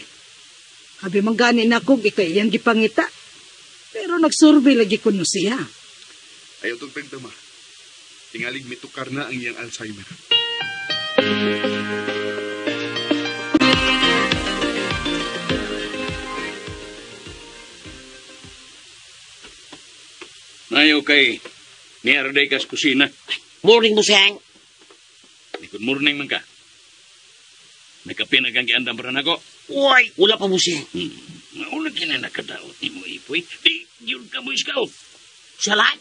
Abi man gani na kog ikay iyang gipangita. Pero nagsurvey lagi kuno siya. Ayaw tong tagdama. Tingalig mitukar na ang iyang Alzheimer. Ayaw kay niarday kas kusina. Morning, Buseng. Good morning man ka. Nagkape na kang giandam para nako. Uy, wala pa, Buseng. Mauna kina nakadaot ni mo, Ipoy. Di, yun ka mo iskaw. Salat?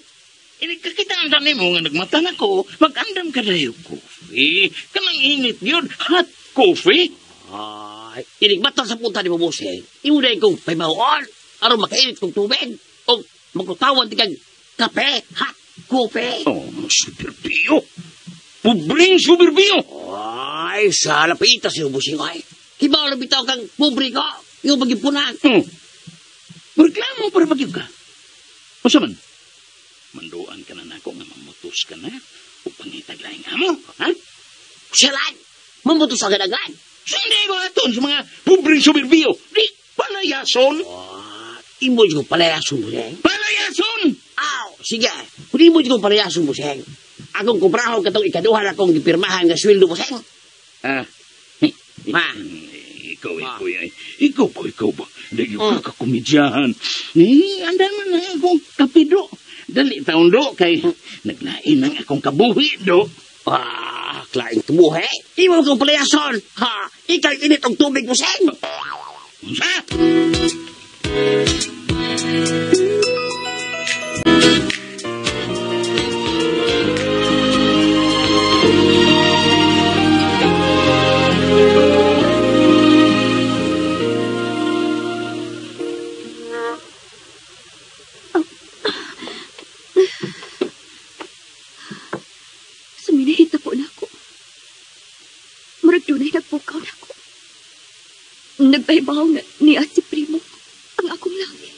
Kakita andam ni mo nga nagmata na ko, mag-andam ka dayo coffee. Kanang init yun, hot coffee. Ay, inigmata sa punta ni mo, Buseng. Imo na ikaw, paymaon. Aron makainit kong tubig. O magkutawan di kang kape, hot coffee. Oh, superbiyo. Pubring superbiyo. Ay, sala pa ita siyo, Buseng. Ay, hibaw na bitaw kang pobre ko. Yung pag-ipunan. Reklamo para pag ka. O sa man? Manduan ka na nako nga mamutos ka na o pangitag laing amo, ha? Siyalan! Mamutos agad-agad! Hindi ko aton sa mga pobreng superbiyo. Di, palayason! Imo ko palayason, Buseng. Palayason! Aw, sige. Kung imo ko palayason, Buseng. Akong kubrahon katong ikaduhan akong gipirmahan nga sweldo, Buseng. Ah. Ma. Ikaw, ikaw, ikaw ba? Dahil yung kakakomedyahan. Eh, andan man na akong kapido. Dali taon do, kay naglain ang akong kabuhi do. Ah, klaing tumuhi. Imo kong palayason. Ha, ikaw init ang tubig, Buseng. Unsa? Suminahita po na ako. Murag dunay nagpukaw na ako. Nagpahibaw na niya si Primo ang akong labi.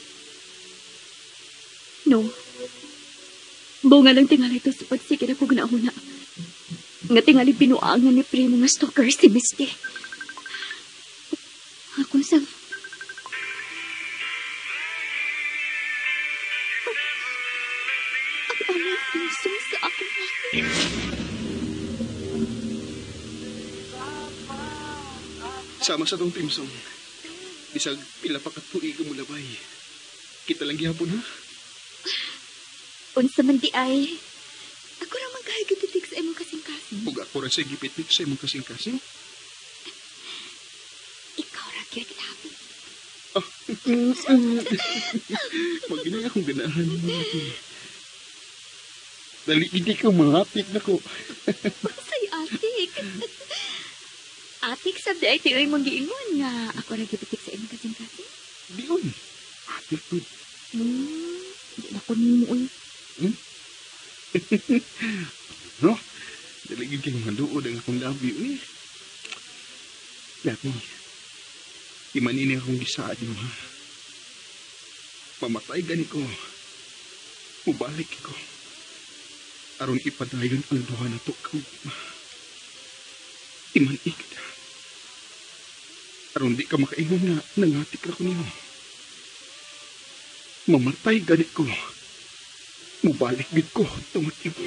No. Bunga lang tingali ito sa pagsigil ako ganauna. Nga tingali binuangan ni Primo nga stalker si Misty. Ako sa... Ang aming puso sa akong labi. Sama sa tong team song. Bisag pila pa katuig ang mulabay. Kita lang gihapon, ha? Unsa man di ay. Ako ra man kahay gititik sa imong kasing-kasing. Ug ako ra sa gipitik sa imong kasing-kasing. Ikaw ra gyud labi. Oh. Maginay akong ganahan. Dali hindi ka mahapik na ko. Say atik. Atik sabdi ay tiyoy mong giingon nga ako ra gipitik sa imong kasing-kasing. Di oy. Atik ko. Di na ko nimo oy. No? Dali gid kay maluod ang akong labi oy. Labi. Imanini akong gisaad mo ha. Mamatay gani ko. Mubalik ko. Aron ipadayon ang duha na to kaugma. Iman-ik ta. Aron di ka makaingon nga nangatik ra ko nimo. Mamatay gani ko. Mubalik gid ko tungod nimo.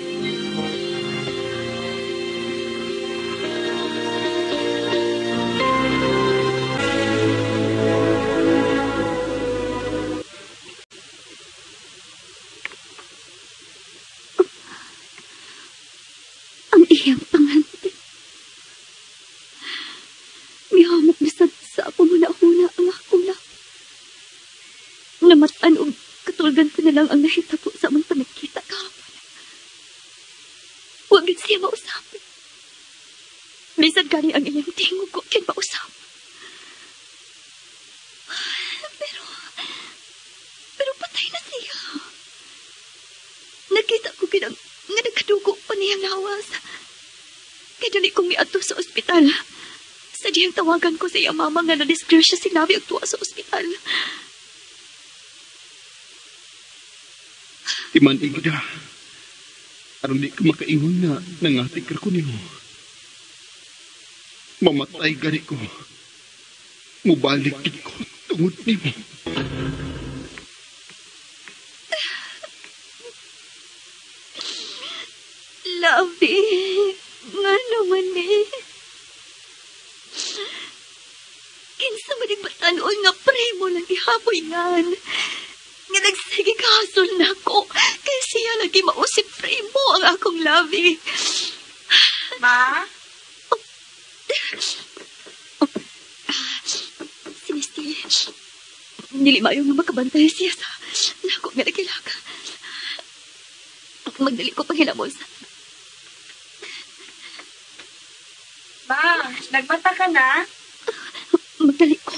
Tawagan ko na lang ang nahitabo sa among panagkita kahapon. Huwag siya mausap. Bisan gani ang iyang tingog ko kin mausap. Pero patay na siya. Nakita ko kinang nga nagkadugo pa niyang lawas. Kaya dali kong miadto sa ospital. Sa diyang tawagan ko sa iyang mama nga na-disgrasya si Labi ang tuwa sa ospital. Timan-ig na. Aron di ka makaingon na nangatik ko nimo. Mamatay gani ko. Mubalik gid ko tungod nimo. Labi, nga naman eh. Kinsa man ang batanon nga primo lang gihapoy ngan. Nga nagsige kahasol na ko. Kaya siya lagi mausip primo ang akong labi. Ma? Oh. Oh. Si Misty, dili maayo nga makabantay siya sa nako nga nagkilaka. Magdali ko panghilamos. Ma, nagmata ka na? Magdali ko.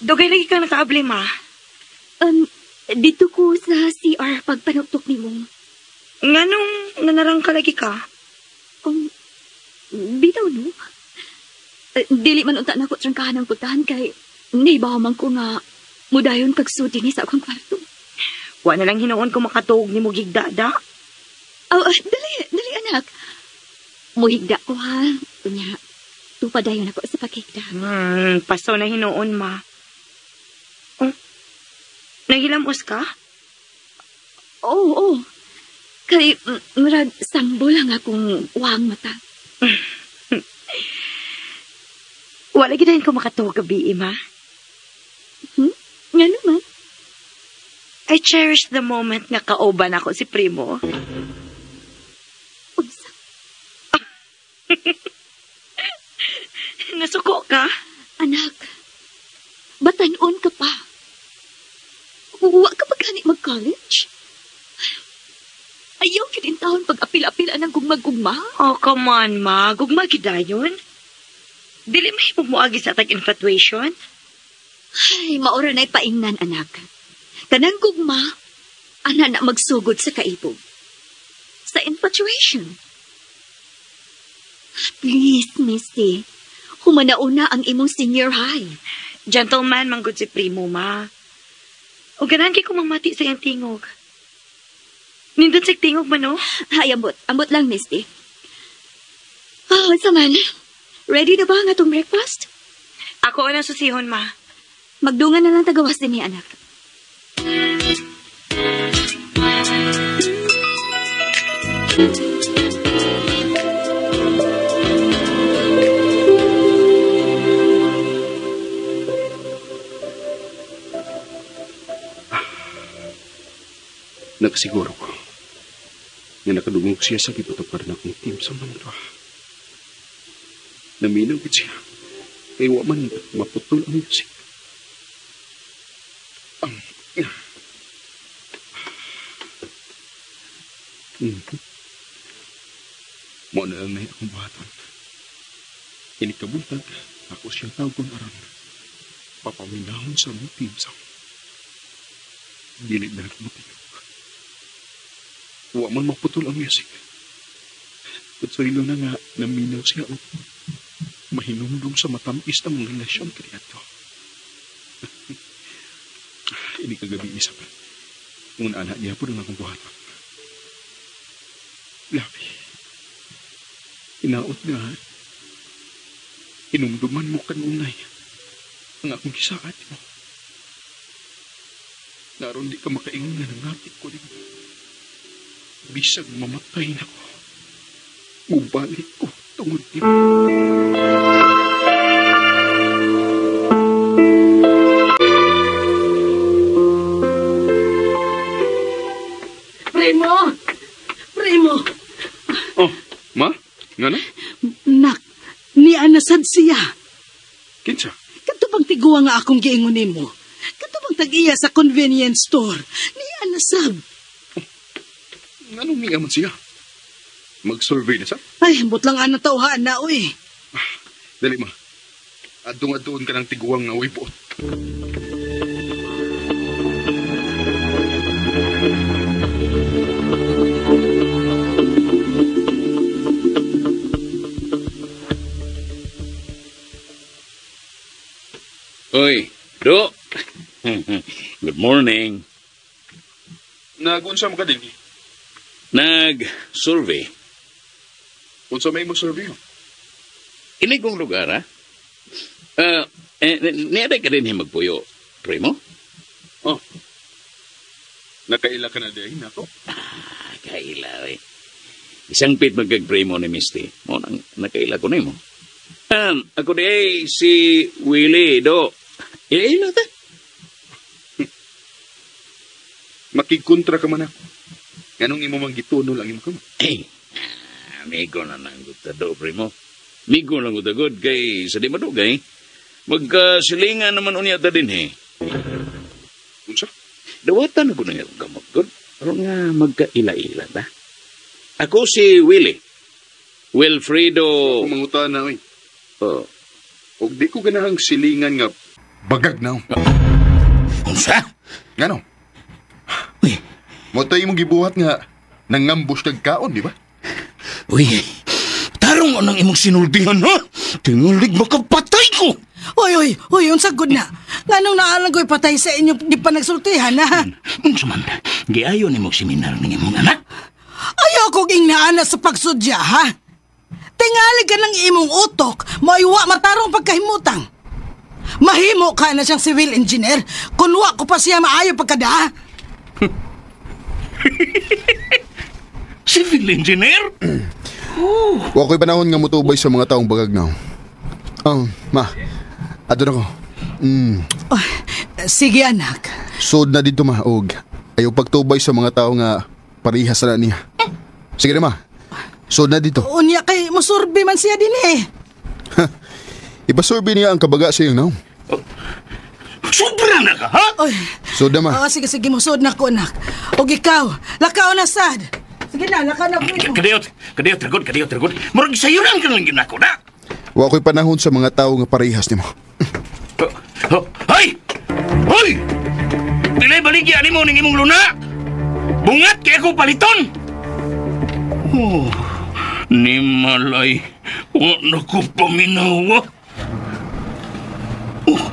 Dugay lagi kang nakaabli, ma. Dito ko sa CR pagpanuktok ni mo. Nganong nanarang ka lagi ka? Bitaw, no? Dili man unta na ko trangkahan ang putahan kay naibaw man ko nga mudayon kag sudi ni sa akong kwarto. Wa na lang hinuon ko makatuog ni mo gigdada. Oh, dali anak. Muhigda ko ha. Unya, tupadayon ako sa paghigda. Paso na hinuon, ma. Oh, naghilamos ka? Oo, oo. Kay, murag, sambo lang akong wang mata. Wala gid ko makatuog gabi, ma. Nga naman. I cherish the moment nga kauban ako si Primo. Unsa? Nasuko ka? Anak, batanon ka pa. Wa ka pa gani mag-college? Ayaw yun in taon pag-apil-apil anang gugma-gugma. Oh, come on, ma. Gugma gidayon. Dili mahimong moagi sa atag infatuation. Ay, maura na'y paingnan, anak. Kanang gugma, ana na magsugod sa kaibog. Sa infatuation. Please, Misty. Humanauna ang imong senior high. Gentleman, manggod si Primo, ma. O ganahan kay kumamati sa iyang tingog. Nindot sa tingog man, no? Ay, ambot. Ambot lang, Misty. Oh, saman. Ready na ba ang atong breakfast? Ako ang susihon, ma. Magdungan na lang tagawas din ni anak. Nakasiguro ko nga nakadungog siya sa gipatupar na akong team sa Mantua. Naminaw gid siya. Kay wa man maputol ang music. Mo na lang na akong buhaton. Inikabuntag, ako siya tawgon aron. Papaminahon sa mong team sa. Dili na ako matiyog. Wa man maputol ang music. Kutsoylo na nga naminaw siya o mahinumdum sa matamis na mong relasyon kaniadto. Ini kagabi isa pa. Nung anak niya po nang akong buhaton. Labi. Inaot nga. Inumduman mo kanunay ang akong gisaad mo. Naroon di ka makaingon na nangatik ko din. Bisag mamatay na ko. Mubalik ko tungod niyo. Primo! Primo! Oh, ma? Nga na? Nak, niya nasad siya. Kinsa? tiguang nga akong giingon nimo. Kato bang tag-iya sa convenience store? Niya na sab. Nganong niya man siya? Mag-survey na sa? Ay, ambot lang ana tawhaan na, uy. Dali ma. Adung-adoon ka ng tiguang nga uy buot. Oy, Do. Good morning. Nag-unsa mo ka din? Nag-survey. Unsa may mo survey? Ini kong lugar, ha? Niaday ka din magpuyo, primo? Oh. Nakaila ka na din ako? Ah, kaila, eh. Isang pit magkag-primo ni Misty. Mo nang nakaila ko nimo. Ako di ay si Willie, Do. Ila ta. Makigkontra ka man ako. Ganong imo mang gitunol ang imo kamot? Eh, amigo na nang gutado, primo. Migo lang gutagod kay sa di madugay. Magkasilingan naman unya ta din, eh. Unsa? Dawatan ako na nga kamot, god. Pero nga magkaila-ila ta. Ako si Willie. Wilfredo... Ako mangutan na, oy. Oh. Og di ko ganahang silingan nga bagag na. Unsa? Ngano? Uy. Mo tayo imong gibuhat nga nangambush kag kaon, di ba? Uy, tarong anang imong sinultihan, ha? Tingulig makapatay ko! Uy, uy, uy, unsa gud na? Nganong naalang ko'y patay sa inyong di pa nagsultihan, ha? Unsa man, giayo nimo seminar ng imong anak? Ayaw kong ingnaana sa pagsudya, ha? Tingali ka ng imong utok, maiwa matarong pagkahimutang. Mahimo ka na siyang civil engineer, kun wa ko pa siya maayo pagkadaa. Civil engineer? Oh. Wa ko'y panahon nga mutubay sa mga taong bagag na. Oh, ma, adto na ko. Oh, sige, anak. Sod na dito, ma, og ayaw pagtubay sa mga tao nga parihas na niya. Sige na, ma. Sod na dito. Unya kay musurbi man siya din eh. Ipasurbi niya ang kabaga sa iyong naong. Oh, sobra na ka, ha? Oy. Sod na, ma. Oh, sige, sige, musod na ko, anak. Og ikaw, lakaw na, sad. Sige na, lakaw na. Kadiyot, kadiyot, tragod, kadiyot, tragod. Murag sayo lang ka lang yun ako, na. Wa ko'y panahon sa mga tao nga parehas nimo. Hoy! Hoy! Pilay baligya nimo ning imong luna! Bungat kay ako paliton! Oh, ni malay, wa na ko paminawa. Oh,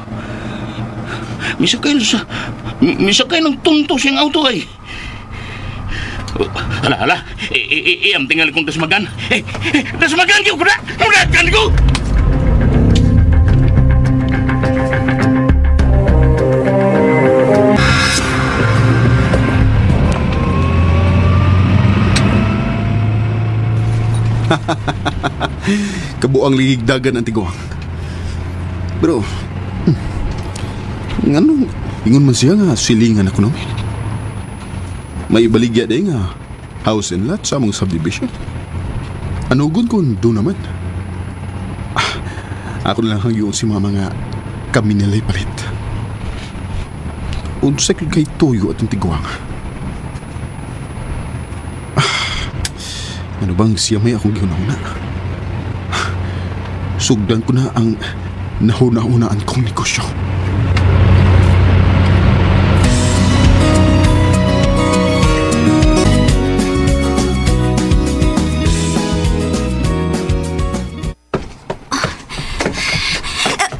misakay ng tunto siyang auto ay. Oh, hala, hala, iyam tingali kong tasmagan. Eh, tasmagan ko na! Munakan ko! Kabuang ligigdagan ang tiguang. Pero, nganong ingon man siya nga silingan ako namin. May ibaligya din nga house and lot sa among subdivision. Anugon ko doon naman. Ako na lang hangyoon si mama nga kami nila'y palit. Unsa kay tuyo atong tiguang. Ano bang siya may akong gihuna-huna? Sugdan ko na ang nahuna-hunaan kong negosyo.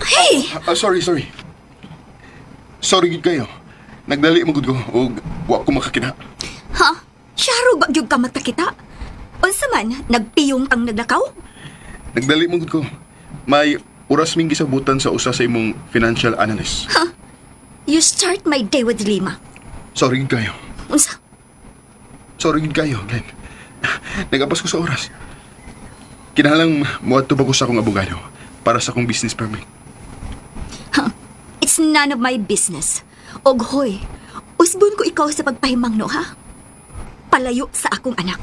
Hey! Sorry, sorry. Sorry gid kayo. Nagdali mo gud ko og wa ko makakita. Ha? Syaro ba gyud ka magkakita? Unsa man, nagpiyong kang naglakaw? Nagdali mo gud ko. May oras ming gisabutan sa usa sa imong financial analyst. Ha? You start my day with Lima. Sorry gid kayo. Unsa? Sorry gid kayo, Glenn. Nagapas ko sa oras. Kinahanglang moadto ba ko sa akong abogado para sa akong business permit. Huh. It's none of my business. Og hoy, usbon ko ikaw sa pagpahimang no, ha? Palayo sa akong anak.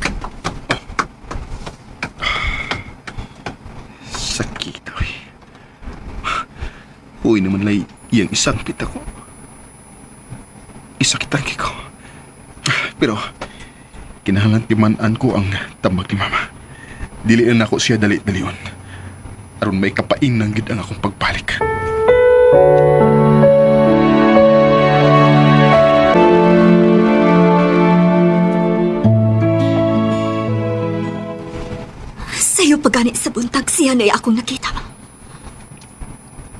Sakit, oy. Uy naman lay, Iyang isangkit ako. Isakitan ko. Pero, kinahanglan timan-an ko ang tambag ni Mama. Dilian ako siya dali-dalion. Aron may kapain ng gid ang akong pagbalik. Sayo pagani sa buntag siya na akong nakita.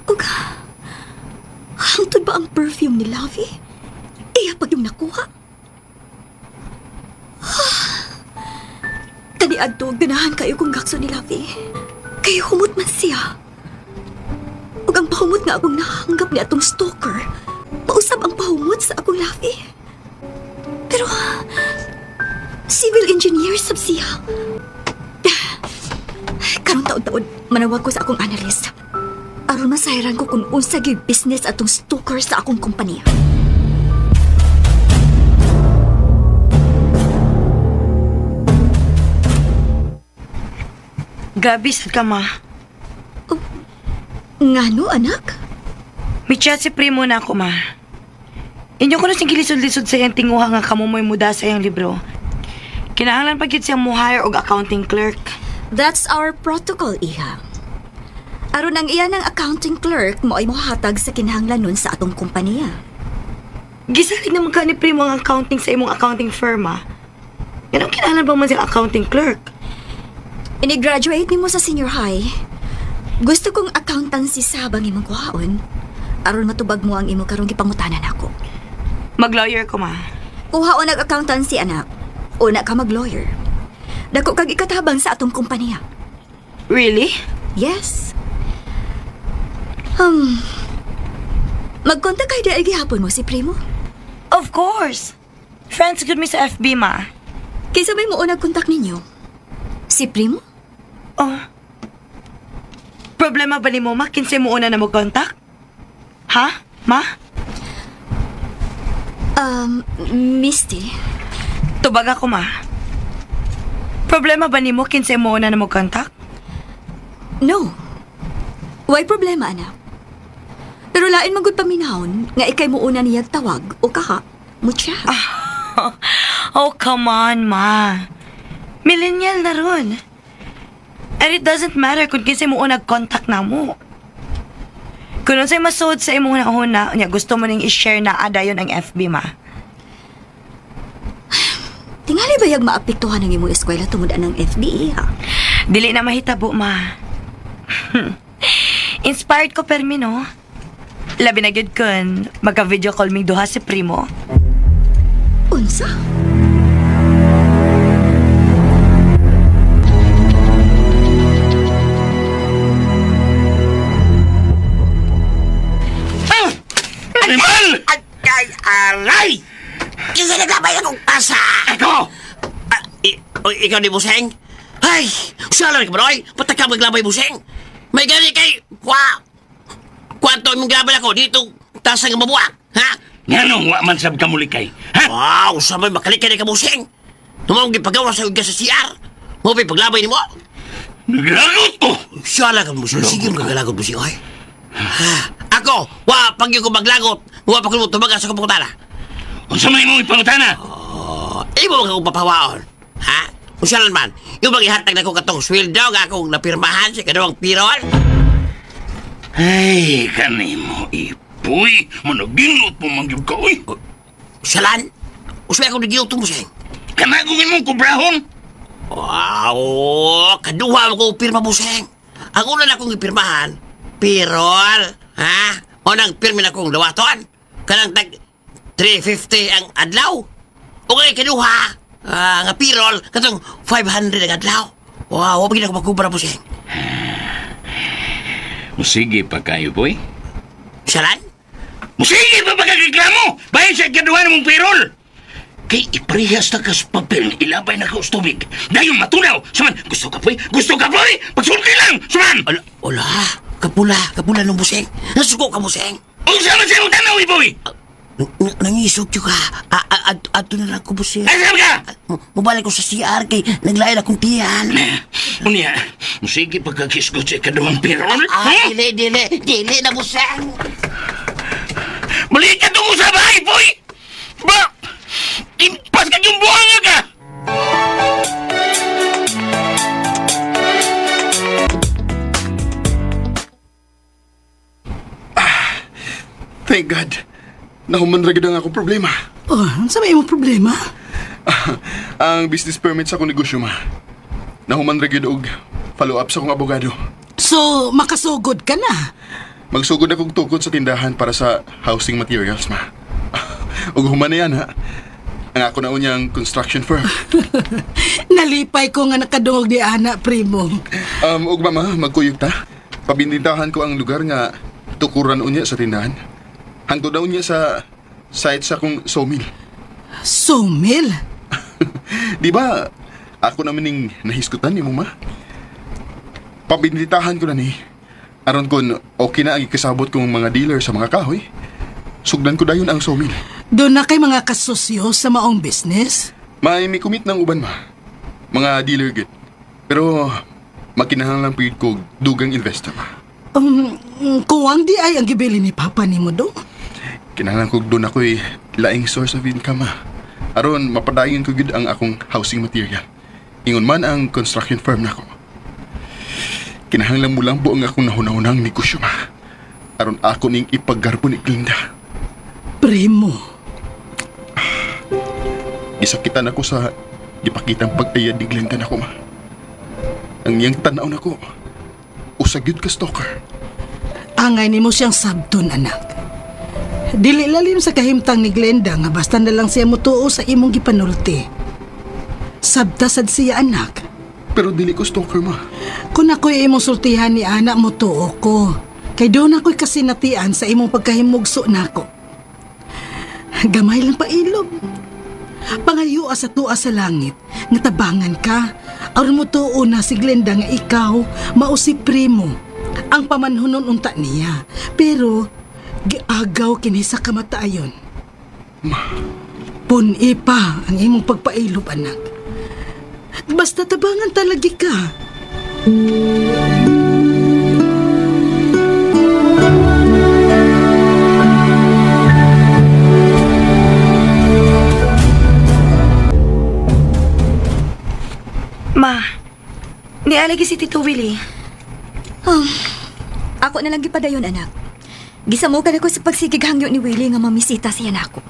Ug, hangtod ba ang perfume ni Lovey? Iya pag yung nakuha. Kaniadto, ganahan kayo kung gakso ni Lovey. Kay humot man siya. Ug ang pahumot nga akong nahanggap ni atong stalker, pausap ang pahumot sa akong Lovey. Pero, civil engineer sab siya. Karong taon-taon, manawag ko sa akong analyst. Aron masayran ko kung unsa gyud business atong stalker sa akong kompanya. Gabi, sad ka, ma. Oh, ngano, anak? May chat si Primo na ako, ma. Inyo ko na siyang gilisod-lisod sa iyang tinguha nga kamumoy muda sa iyang libro. Kinahanglan pa gyud siyang mo-hire og accounting clerk. That's our protocol, iha. Aron ang iyan ng accounting clerk mo ay mohatag sa kinahanglanon sa atong kompanya. Gisalig naman ka ni Primo ang accounting sa imong accounting firm, ah. Ganun kinahanglan ba man siyang accounting clerk? Ini-graduate nimo sa senior high. Gusto kong accountancy sabang imong kuhaon. Aron matubag mo ang imo karong gipangutanan ako. Mag-lawyer ko, ma. Kuhaon ang accountancy, anak. Una ka mag-lawyer. Dako kag ikatabang sa atong kompanya. Really? Yes. Magkontak kay dahil gihapon mo si Primo? Of course. Friends good me sa FB, ma. Kaysa may mo unang kontak ninyo? Si Primo? Oh. Problema ba ni mo, ma? Kinsay mo una na mag-contact? Ha? Ma? Misty? Tubag ako, ma. Problema ba ni mo kinsay mo una na mag-contact? No. Why problema, anak? Pero lain magud paminahon nga ikay mo una niyag tawag o kaha mo chat. Oh, come on, ma. Millennial na ron. And it doesn't matter kung kinsay mo una contact na mo. Kung unsay masuod sa imong una, unya gusto mo ning i-share na adayon ang FB, ma. Tingali ba yag maapektuhan ang imong eskwela tungod anang FB, ha? Dili na mahitabo, ma. Inspired ko permi, no? Labi na gyud kun magka-video call mig duha si Primo. Unsa? Ah! Animal! Ay, aray! Kasi naglabay akong tasa! Ako! Ikaw ni Buseng? Ay! Usalan ka ba, Roy? Ba't ka maglabay, Buseng? May gani kay... Wa! Kwanto imong glabay ako dito tasa nga mabuak, ha? Nganong wa man sab kamulikay, ha? Wow, sabay makalikay ni ka, Buseng! Tumawag gipagawa sa sa CR. Mo pa'y paglabay ni mo? Naglagot ko! Sala ka, Buseng. Sige, maglagot, Buseng, oy. Ako, wa pag ko maglagot, wa pa ko tumaga sa kapangutana. Unsa may imong ipangutana? Imo ka kong papawaon, ha? Unsa lang man, yung bang ihatag na ko katong sweldo nga akong napirmahan sa kaduwang pirol? Ay, kanimo, ipoy, managinot mo man gyud ka, oy. Usalan? Usay akong naginot mo, Buseng. Kanagong imong kubrahon? Wow, kaduha mo ko pirma, Buseng. Ang una na akong ipirmahan, pirol, ha? O nang pirmi na akong dawaton. Kanang tag 350 ang adlaw. O ngay kaduha, nga pirol, katong 500 ang adlaw. Wow, wag na ako magkubra, Buseng. Musige pa kayo, boy. Salan? Musige pa pagkagiklamo! Bahin sa ikaduha mong pirol! Kay iparehas na kas papel, ilabay na ka sa tubig. Dayon matunaw! Suman, gusto ka, boy? Gusto ka, boy? Pagsulti lang! Suman! Ala, wala. Kapula, kapula nung Buseng. Nasuko ka, Buseng. Unsa man sa imong tanaw, boy? Nangisog ka. Ato na lang ko, Buseng. Ay, saan ka? Mubalik ko sa CR kay naglain akong tiyan. Unya, musige pagkagisgot sa ikaduhang pirol? Ah, dili, dili. Dili na, Buseng. Balik ka tungo sa bahay, boy! Ba! Impas ka yung buhanga ka! Thank God. Nahuman ra gid ang akong problema. Oh, unsa may imong problema? Ang business permit sa akong negosyo, ma. Nahuman ra gid og follow up sa akong abogado. So, makasugod ka na. Magsugod akong tukod sa tindahan para sa housing materials, ma. Ug human na yan, ha. Ang ako na unyang construction firm. Nalipay ko nga nakadungog ni ana, primo. Ug mama, magkuyog ta. Pabindintahan ko ang lugar nga tukuran unya sa tindahan. Hangtod na unya sa site sa akong sawmill. Sawmill? Di ba, ako naman ning nahiskutan ni mo, ma? Pabinditahan ko na ni. Aron kon okay na ang ikasabot kong mga dealer sa mga kahoy. Sugdan ko dayon ang sawmill. Doon na kay mga kasosyo sa maong business? May mikumit ng uban, ma. Mga dealer gid. Pero makinahanglan pud ko dugang investor, ma. Kuwang di ay ang gibili ni Papa nimo do? Kinahanglan ko doon ako'y laing source of income, ma. Aron mapadayon ko gid ang akong housing material. Ingon man ang construction firm nako. Kinahanglan mo lang buong akong nahunahunang negosyo, ma. Aron ako ning ipaggarbo ni Glenda. Primo. Gisakitan ako sa gipakitang pag-ayad ni Glenda nako, ma. Ang iyang tanaw nako, usa gyud ka stalker. Angay nimo siyang sabton, anak. Dili lalim sa kahimtang ni Glenda nga basta na lang siya mutuo sa imong gipanulti. Sabta sad siya, anak. Pero dili ko stalker, ma. Kung ako'y imong sultihan ni anak, mutuo ko. Kay doon ako'y kasinatian sa imong pagkahimugso nako. Gamay lang pailob. Pangayo sa tuwa sa langit, nga tabangan ka. Aron mutuo na si Glenda nga ikaw, mao si Primo. Ang pamanhunon unta niya. Pero giagaw kini sa kamatayon. Ma. Pun-i pa ang imong pagpailob, anak. Basta tabangan talagi ka. Ma, nialagi si Tito Willie. Ako na lang gipadayon, anak. Gisamukan ako sa pagsigig hangyo ni Willie nga mamisita siya nako.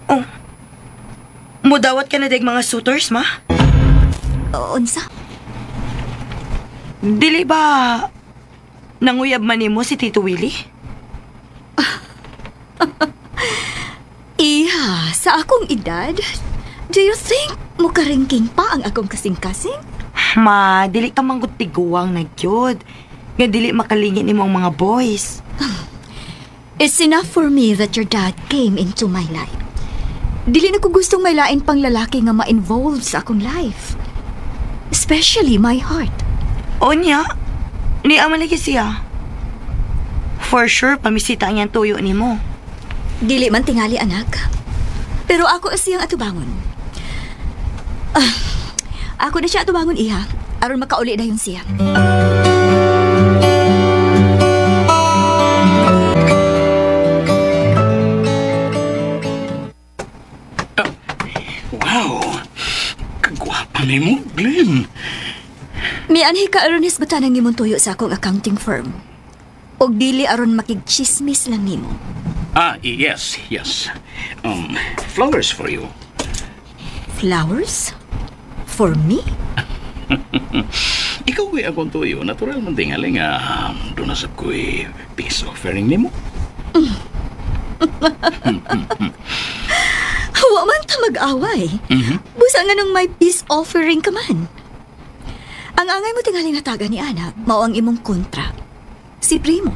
Oh. Mudawat ka na dag mga suitors, ma? Unsa? Dili ba nanguyab man nimo si Tito Willie? Iha, sa akong edad, do you think mukaringking pa ang akong kasing-kasing? Ma, dili ka manggod tiguang na gyud. Nga dili makalingit nimo ang mga boys. It's enough for me that your dad came into my life. Dili na ko gustong may lain pang lalaki nga ma-involve sa akong life. Especially my heart. Onya, ni amalagi siya. For sure, pamisita ang iyang tuyo nimo. Dili man tingali, anak. Pero ako siyang atubangon. Ako na siya atubangon, iha. Aron makauli na yun siya. Wow! Kagwapa ni mo, Glenn. Mianhi ka aron hisgutan ang imong tuyo sa akong accounting firm. Og dili aron makigchismis lang nimo. Yes, yes. Flowers for you. Flowers? For me? Ikaw ko'y akong tuyo. Natural man tingali nga doon na sab ko'y peace offering nimo. Wa man ta mag-away. Busa nga nung may peace offering ka man. Ang angay mo tingali nataga ni Ana, mao ang imong kontra. Si Primo.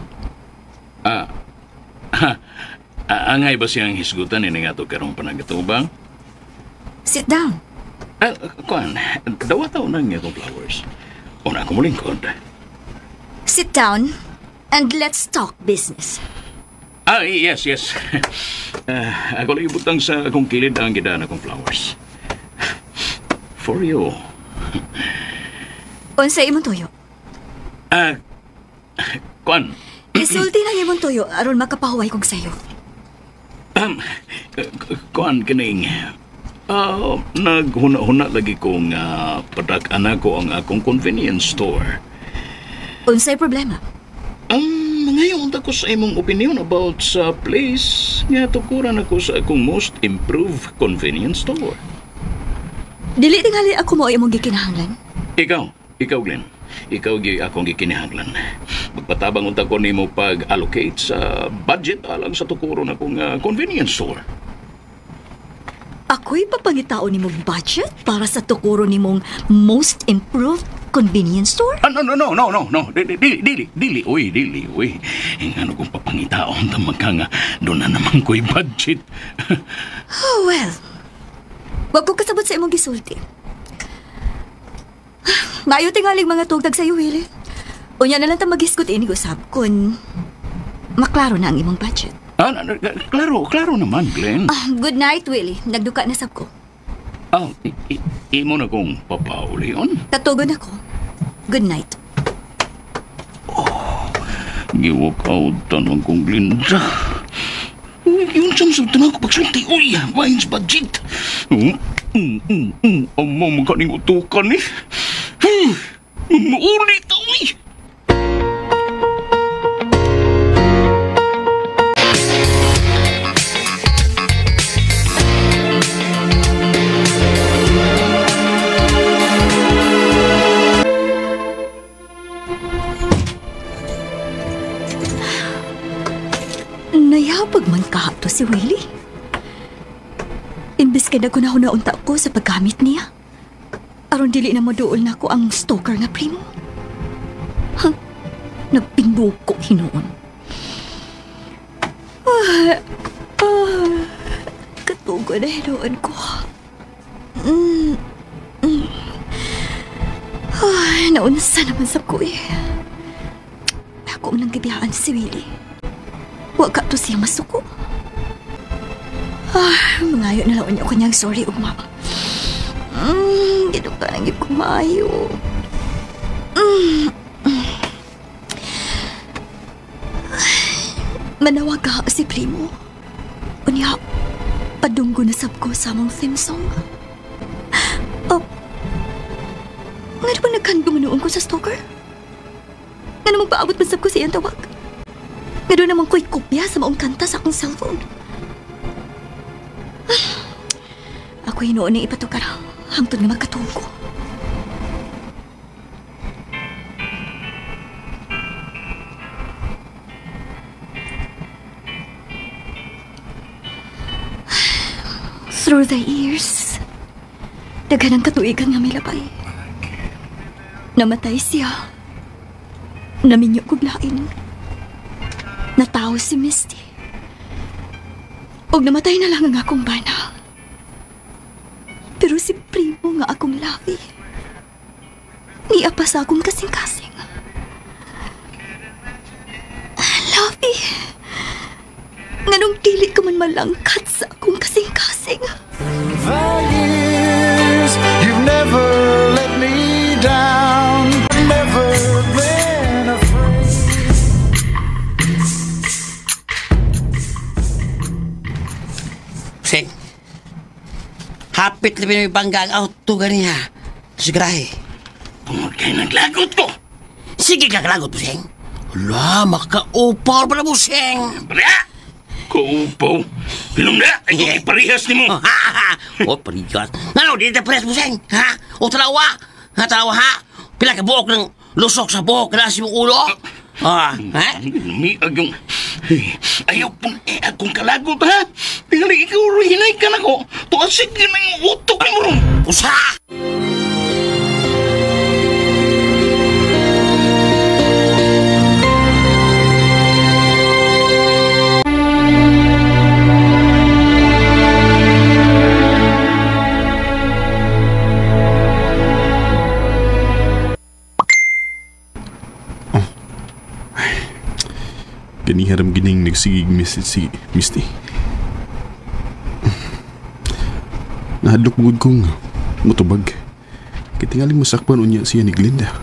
Angay ba siyang hisgutan ini nga to karong panagatubang? Sit down. Kuan, dawataw nang itong flowers. Una ako mulingkod. Sit down and let's talk business. Yes, yes. Ako lang ibutang sa akong kilid ang gidaan akong flowers. For you. Unsa imong tuyo? Kuan. Isulti na imong tuyo aron makapahuway kong sayo. Kuan kining naghuna-huna lagi kong padak-ana ko ang akong convenience store. Unsay problema? Ngayon unta ko sa imong opinion about sa place nga tukuran ako sa akong most improved convenience store. Dili tingali ako mao imong gikinahanglan. Ikaw Glenn. Ikaw gyud akong gikinahanglan. Magpatabang unta ko nimo pag-allocate sa budget alang sa tukuron akong convenience store. Ako'y papangitao nimong budget para sa tukuro nimong most improved convenience store? Ah, no. Dili, uy, dili, uy. Ano kung papangitaon tamang ka nga, doon na naman ko'y budget. Oh, well. Wag ko kasabot sa imong gisulti. Maayo tingaling mga tugtag sa'yo, Willie. Unya na lang ta maghisgot inig usab kung maklaro na ang imong budget. Ah, klaro naman, Glenn. Ah, good night, Willie. Nagduka na sab ko. Ah, imo na kong papaulion. Tatugon ako. Good night. Oh, giwalk out tanong kong Glinda. Uy, yun siyang sultan ako pagsulti. Uy, mine's budget. Amo, magkaning utukan eh. Maulit, uy! Nayapag man kahato si Willie. Imbes kay nagkunahuna-unta ko sa paggamit niya. Aron dili na maduol na ko ang stalker nga primo. Huh? Nagpinuko hinuon. Katugo na hinuon ko. Naunsa naman sa ko eh. Ako nang gibiyaan si Willie. Wag ka to siya masuko. Mangayo na lang niya ko niyang sorry ugma. Ginuka lang yun kumayo. Manawag ka si Primo. Unya, padunggo na sab ko sa among theme song. Oh, nga na bang nagkandong noon ko sa stalker? Nga na magpaabot man sab ko sa iyang tawag? Nga doon naman ko'y kopya sa maong kanta sa akong cellphone. Ako hinuon na ipatukar hangtod nga magkatuog ko. Through the years, daghan ang katuigan nga may labay. Namatay siya. Naminyo kog lain. Natawo si Misty. Og namatay na lang ang akong bana. Pero si Primo nga akong labi. Niya pa sa akong kasing-kasing. Labi. Nganong dili ka man malangkat sa akong kasing-kasing. The years, you've never let me down. Never been afraid. Sing. Hapit labi na may bangga ang auto ganiha. Sigrahe. Tungod kay naglagot ko. Sige ka kalagot, Buseng. Wala, makaupaw pala, Buseng. Bala! Kaupaw? Pilong na! Ay, parehas ni mo. O, parehas. Ano, di na parehas, Buseng. Ha? O, talawa. Ha, talawa, ha? Pila ka buok ng lusok sa buhok na si mong ulo? Ah, ha? Miag yung... Ayaw pong akong kalagot, ha? Tingali, ikaw hinay ka na ko. Tuasig yun na yung utok ni mo ron. Usa! Kaniharam gining nagsigig message si Misty. Nahadlok mugod kong mutubag. Kay tingaling masakpan unya siya ni Glinda.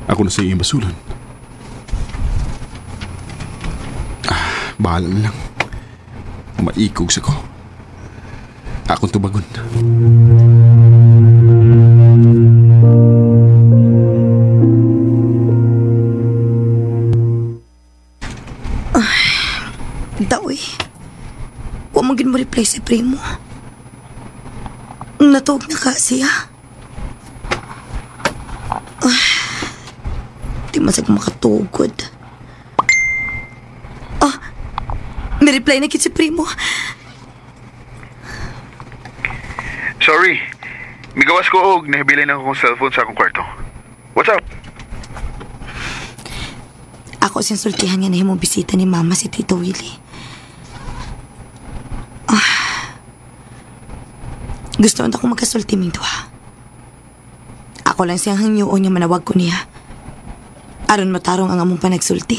Ako na sa iyang basulan. Bahala na lang. Maikog sa ko. Akong tubagon. Daoy. Wa man gid mo reply si primo. Natuog na ka siya. Di man sad makatugod. Ah, may reply na kit si primo. Sorry. Migawas ko og nahibilin ako kong cellphone sa akong kwarto. What's up? Ako siyang sultihan nga nahimong bisita ni Mama si Tito Willie. Ah, gusto na akong magkasulti ming duha. Ako lang siyang hangyoon nga manawag ko niya. Aron matarong ang among panagsulti.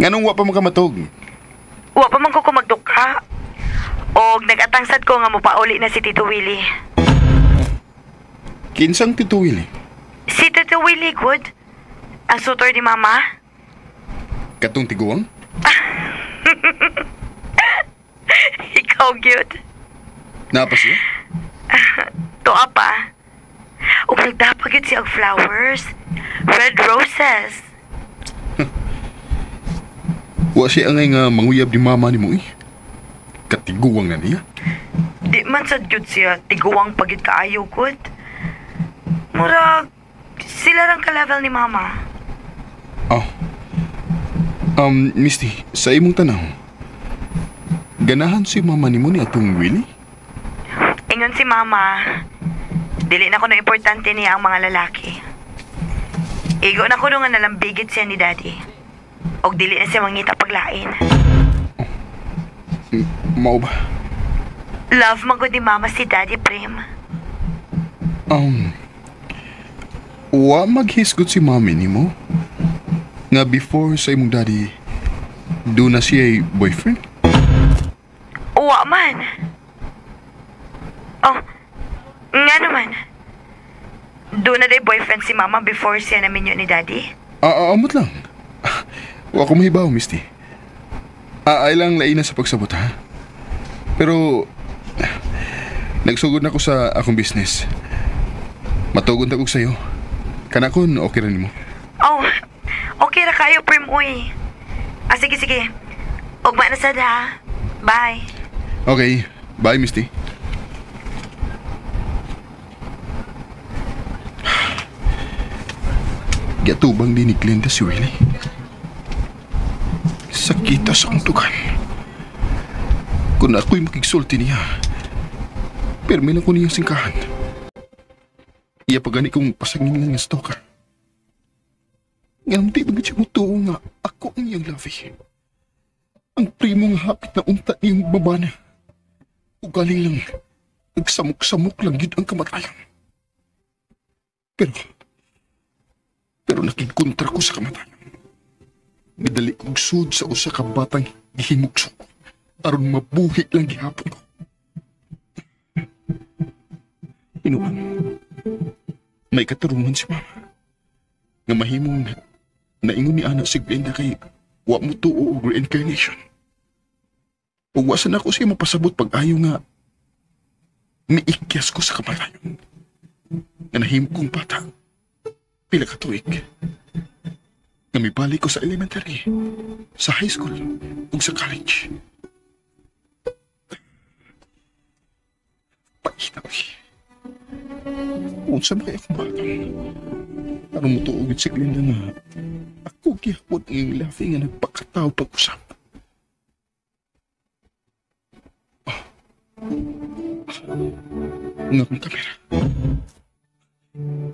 Nganong wa pa makamatog? Wa pa man ko kumagduka. Og nag-atangsad ko nga mopauli na si Tito Willie. Kinsang Tito Willie? Si Tito Willie, good. Ang sutor ni Mama. Katong tiguang? Ikaw, gyud. Naa pa siya? Tuwa pa. Ug nagdapag gyud siya og flowers. Red roses. Wa siya angay nga manguyab ni Mama nimo eh. Katiguang na niya. Di man sad gyud siya tiguang pagid kaayo gud. Murag sila rang ka-level ni Mama. Oh. Misty, sa imong tanaw, ganahan si Mama nimo ni atong Willie? Ingon si Mama, dili na kuno importante niya ang mga lalaki. Igo na kuno nga nalambigit siya ni Daddy. Og dili na siya mangita paglain. Mao ba? Love man gud ni Mama si Daddy, Prim. Wa maghisgot si Mami nimo nga before sa imong daddy, do na siya boyfriend? Wa man. Oh, nga naman. Do na day boyfriend si Mama before siya naminyo ni Daddy? Amot lang. Wa ko mahibaw, Misty. Ay lang lain na sa pagsabot, ha? Pero, nagsugod na ko sa akong business. Matugon ta ko sa'yo. Kanakon, okay ra nimo. Oh, okay ra kayo, Prim, uy. Ah, sige, sige. Ugma na sad, ha? Bye. Okay. Bye, Misty. Giatubang din ni Glenda si Willie. Sakita sa akong tugan. Kung ako'y makigsulti niya, permi lang ko niyang singkahan. Iya pa gani kong pasangin lang nga stalker. Nga di ba siya mo tuo nga ako ang iyang lovey. Ang primo nga hapit na unta niyang babana. Ugaling lang, nagsamok-samok lang yun ang kamatayan. Pero nakigkontra ko sa kamatayan. Nidali kong sud sa usa ka batang gihimuksok aron mabuhi lang gihapon ko. Inuan, may katarungan si Mama. Nga mahimong naingon ni Ana si Glenda kay wa mo tuo og reincarnation. Ug wa sa nako siya mapasabot pag-ayo nga miikyas ko sa kamatayon. Nga nahimo kong bata. Pila ka tuig. Nga mibalik ko sa elementary, sa high school, ug sa college. Paita ko. Unsa ba kaya akong bata? Aron mo tuog si Glenda nga ako gihapon ang iyong laughing nga nagpakataw pag-usap. Oh. Nga akong kamera.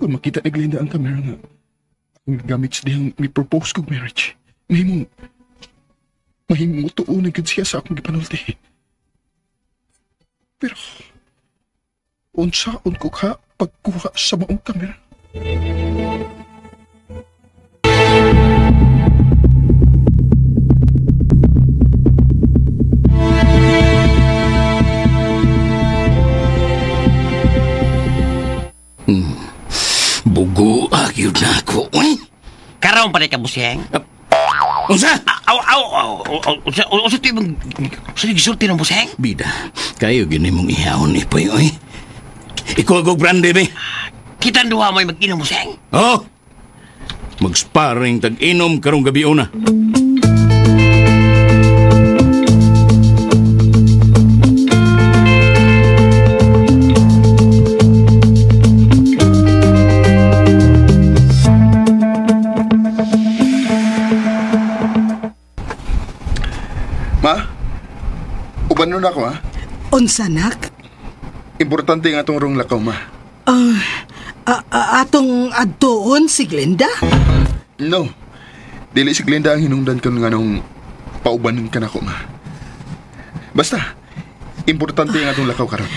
Kung makita ni Glenda ang kamera nga akong gigamit sa dihang mi-propose kog marriage, mahimong tuo na gud siya sa akong gipanulti. Pero unsaon ko ka pagkuha sa maong kamera? pa rin ka, Buseng? Unsa? Aw, aw, aw. Unsa, unsa ito yung unsa yung gisulti ng Buseng? Bida, kayo gini mong ihawon, Ipoy, oy. Ikaw og brandy, be. Kitang duha mo'y mag-inom, Buseng. Oh! Mag-sparring tag-inom karong gabi una. Ma, uban nun ako ha. Unsa, nak? Importante nga itong rong lakaw, ma. Atong adtuon si Glenda? No. Dili si Glenda ang hinungdan ko nga nung paubanon ka na ko, ma. Basta, importante nga itong lakaw karon.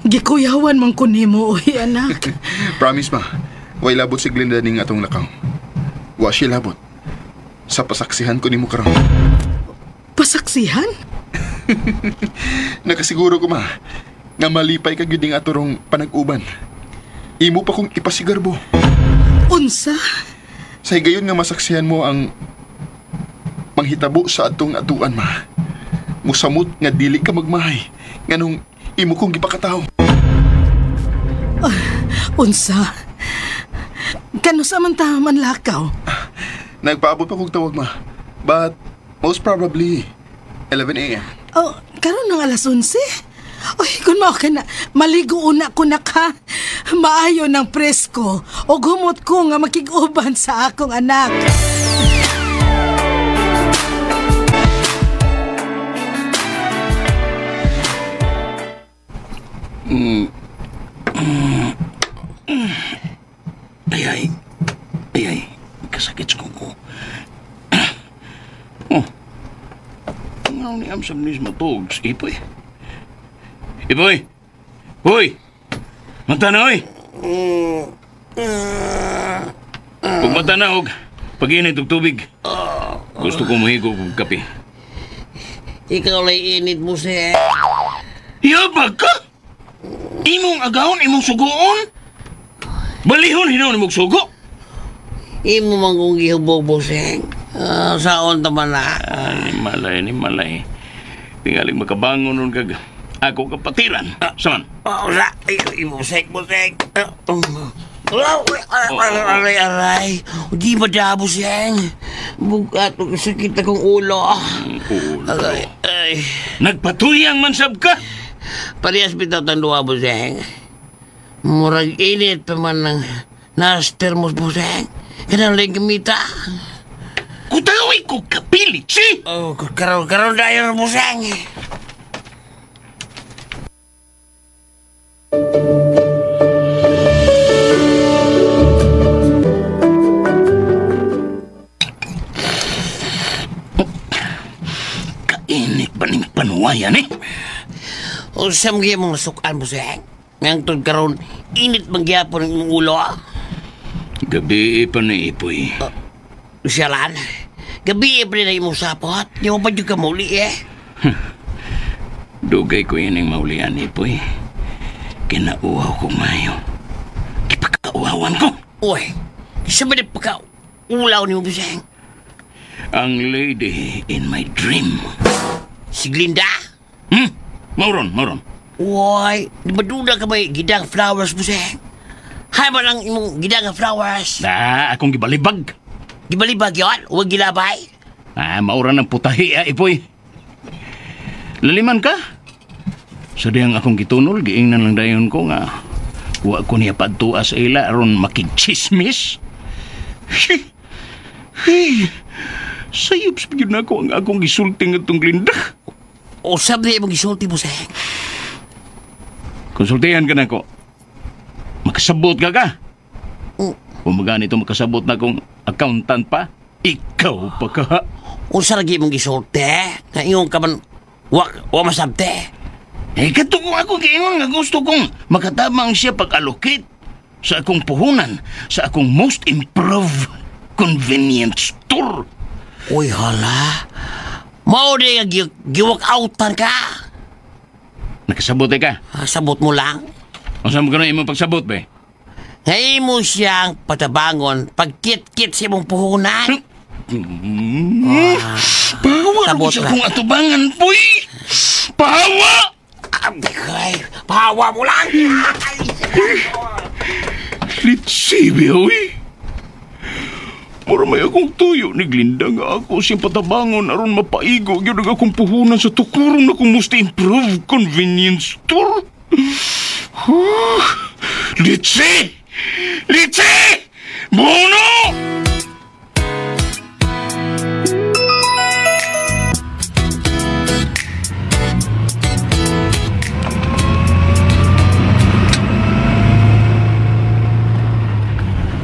Gikuyawan man ko nimo, oy, anak. Promise, ma. Way labot si Glenda ning atong lakaw. Wa siya labot. Sa pasaksihan ko nimo karon. Pasaksihan? Nakasiguro ko, ma, nga malipay ka gyud ning atorong panag-uban. Imo pa kong ipasigarbo. Unsa? Sa higayon nga masaksihan mo ang manghitabo sa atong atuan, ma. Musamot nga dili ka magmahay nganong imo kong gipakataw. Unsa? Kano sa man ta manlakaw? Nagpaabot pa kog tawag, ma. But most probably 11 a.m. Oh, karon ng alas 11? Oy, kung mao ka na, maligo una ko na ka. Maayo ng presko. O gumot ko nga makig-uban sa akong anak. Ay, ay. Ay, ay. Kasakit sa kuko. Oh. Ano ni Amsam nis matugs, Ipoy? Ipoy! Hoy! Mata na, oy! Pag mata na, og pag-init og tubig. Gusto ko muhigo og kape. Ikaw lay init, Buseng. Yabag ka! Imong agahon, imong sugoon? Balihon, hinaon imong sugo? Imo man kong gihubog, Buseng. Saon ta man na? Ay, malay ni malay. Tingaling makabangon nun kag ako kapatiran. Saman? Oh, sa, ay, Buseng, Buseng. Aray, aray, aray. Di ba da, Buseng? Bugat, sakit akong ulo. Ulo. Aray, ay. Nagpatuyang man sab ka? Parehas bitaw tang duha, Buseng. Murag init pa man ng nas termos, Buseng. Kanang lang gamita. Kutaway ko kapilit, si! Oh, karon karon dayon, Buseng. Kainit ba ning panuwayan, eh? Unsa man gyud mong nasukan, Buseng? Ngangtod karon init man gyapon ang imong ulo. Gabi pa ni Ipoy. Siyalan. Gabi pa rin na imong sapot. Di mo pa jud ka mauli eh. Dugay ko ining maulian, Ipoy. Kinauhaw ko mayo. Ipagkauhawan ko. Uy, isa ba di pagka-ulaw ni mo, Buseng? Ang lady in my dream. Si Glinda? Mauron, mauron. Uy, di ba duda ka may gidang flowers, Buseng? Hay ba lang imong gidang flowers? Ah, akong gibalibag. Gibalibag yun? Huwag gilabay? Ah, mauran ang putahi, ah, Ipoy. Laliman ka? Sa diyang akong gitunol, giingnan lang dayon ko nga wa ko niya padtua sa ila aron makigchismis. Hey, sayop sa gyud nako ang akong gisulti ngadtong Glinda. O sabi imong gisulti, Buseng? Konsultihan ka nako. Makasabot ka ka. Kung maganito makasabot na kong accountant pa, ikaw pa ka. Unsa lagi imong gisulti? Nga ingon ka man, wa masabte. Eh, kato kung ako giingon nga gusto kong makatabang siya pag-allocate sa akong puhunan, sa akong most improved convenience store. Uy, hala. Mao di nga giwak-outan ka. Nakasabot ka? Ah, sabot mo lang. O saan mo ganun imong pagsabot, be? Ngayon mo siyang patabangon pagkit-kit sa imong puhunan. Pahawa Sabot sa na. akong atubangan, boy! Pahawa! Ay, pahawa mo lang! Litsi, bihoy! Mura may akong tuyo ni Glinda nga ako siyang patabangon aron mapaigo gyud ang akong puhunan sa tukuron akong most improved convenience store. Litsi! Litsi! Bono!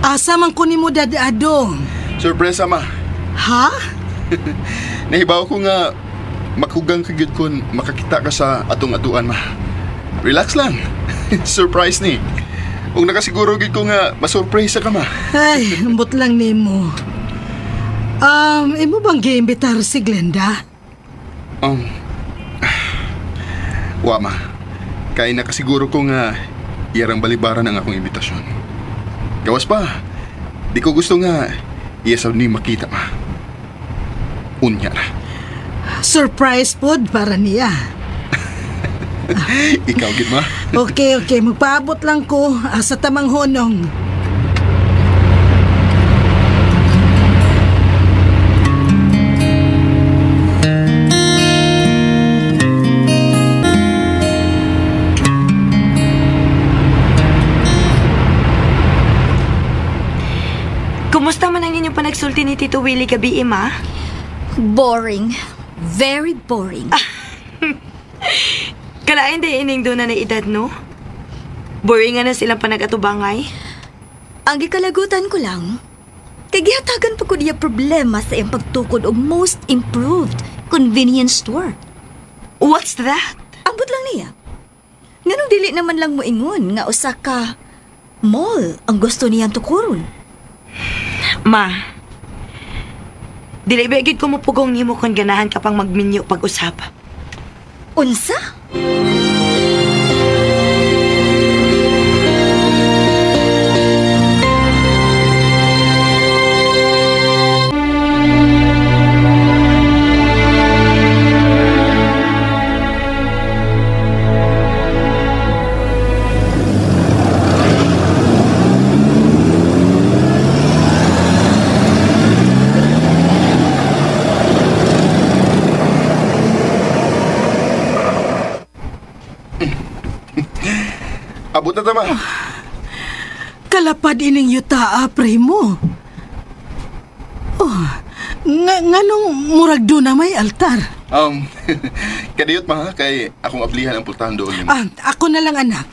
Asa man ko nimo dadadong? Surpresa, ma. Ha? Nahibaw ko nga makugang ka gyud kun makakita ka sa atong atuan, ma. Relax lang. Surprise ni. Ug nakasiguro gyud ko nga masurpresa ka, ma. Ay, ambot lang nimo. Imo bang giimbitar si Glenda? Wa, ma. Kay nakasiguro ko nga iyarang balibaran ang akong imbitasyon. Gawas pa, di ko gusto nga iya sa ni makita, ma. Unya ra. Surprise pod para niya. Ikaw gid, ma. Okay, okay. Magpaabot lang ko sa tamang honong. Kumusta man ang inyong panagsulti ni Tito Willie gabi, ma? Boring. Very boring. Kalain day ining doon na na edad, no? Boring nga na silang panag-atubangay. Ang gikalagutan ko lang, kay gihatagan pa ko niya problema sa iyang pagtukod og most improved convenience store. What's that? Ambot lang niya. Nganong dili naman lang moingon nga usa ka mall ang gusto niyang tukuron. Ma, dili ba gid ko mupugong nimo kung ganahan ka pang magminyo pag-usap? Unsa? Abot na tama. Kalapad ining yuta, primo. Oh, nganong murag doon na may altar? Kadiyot, ma, kay akong ablihan ang pultahan doon. Ah, ako na lang, anak.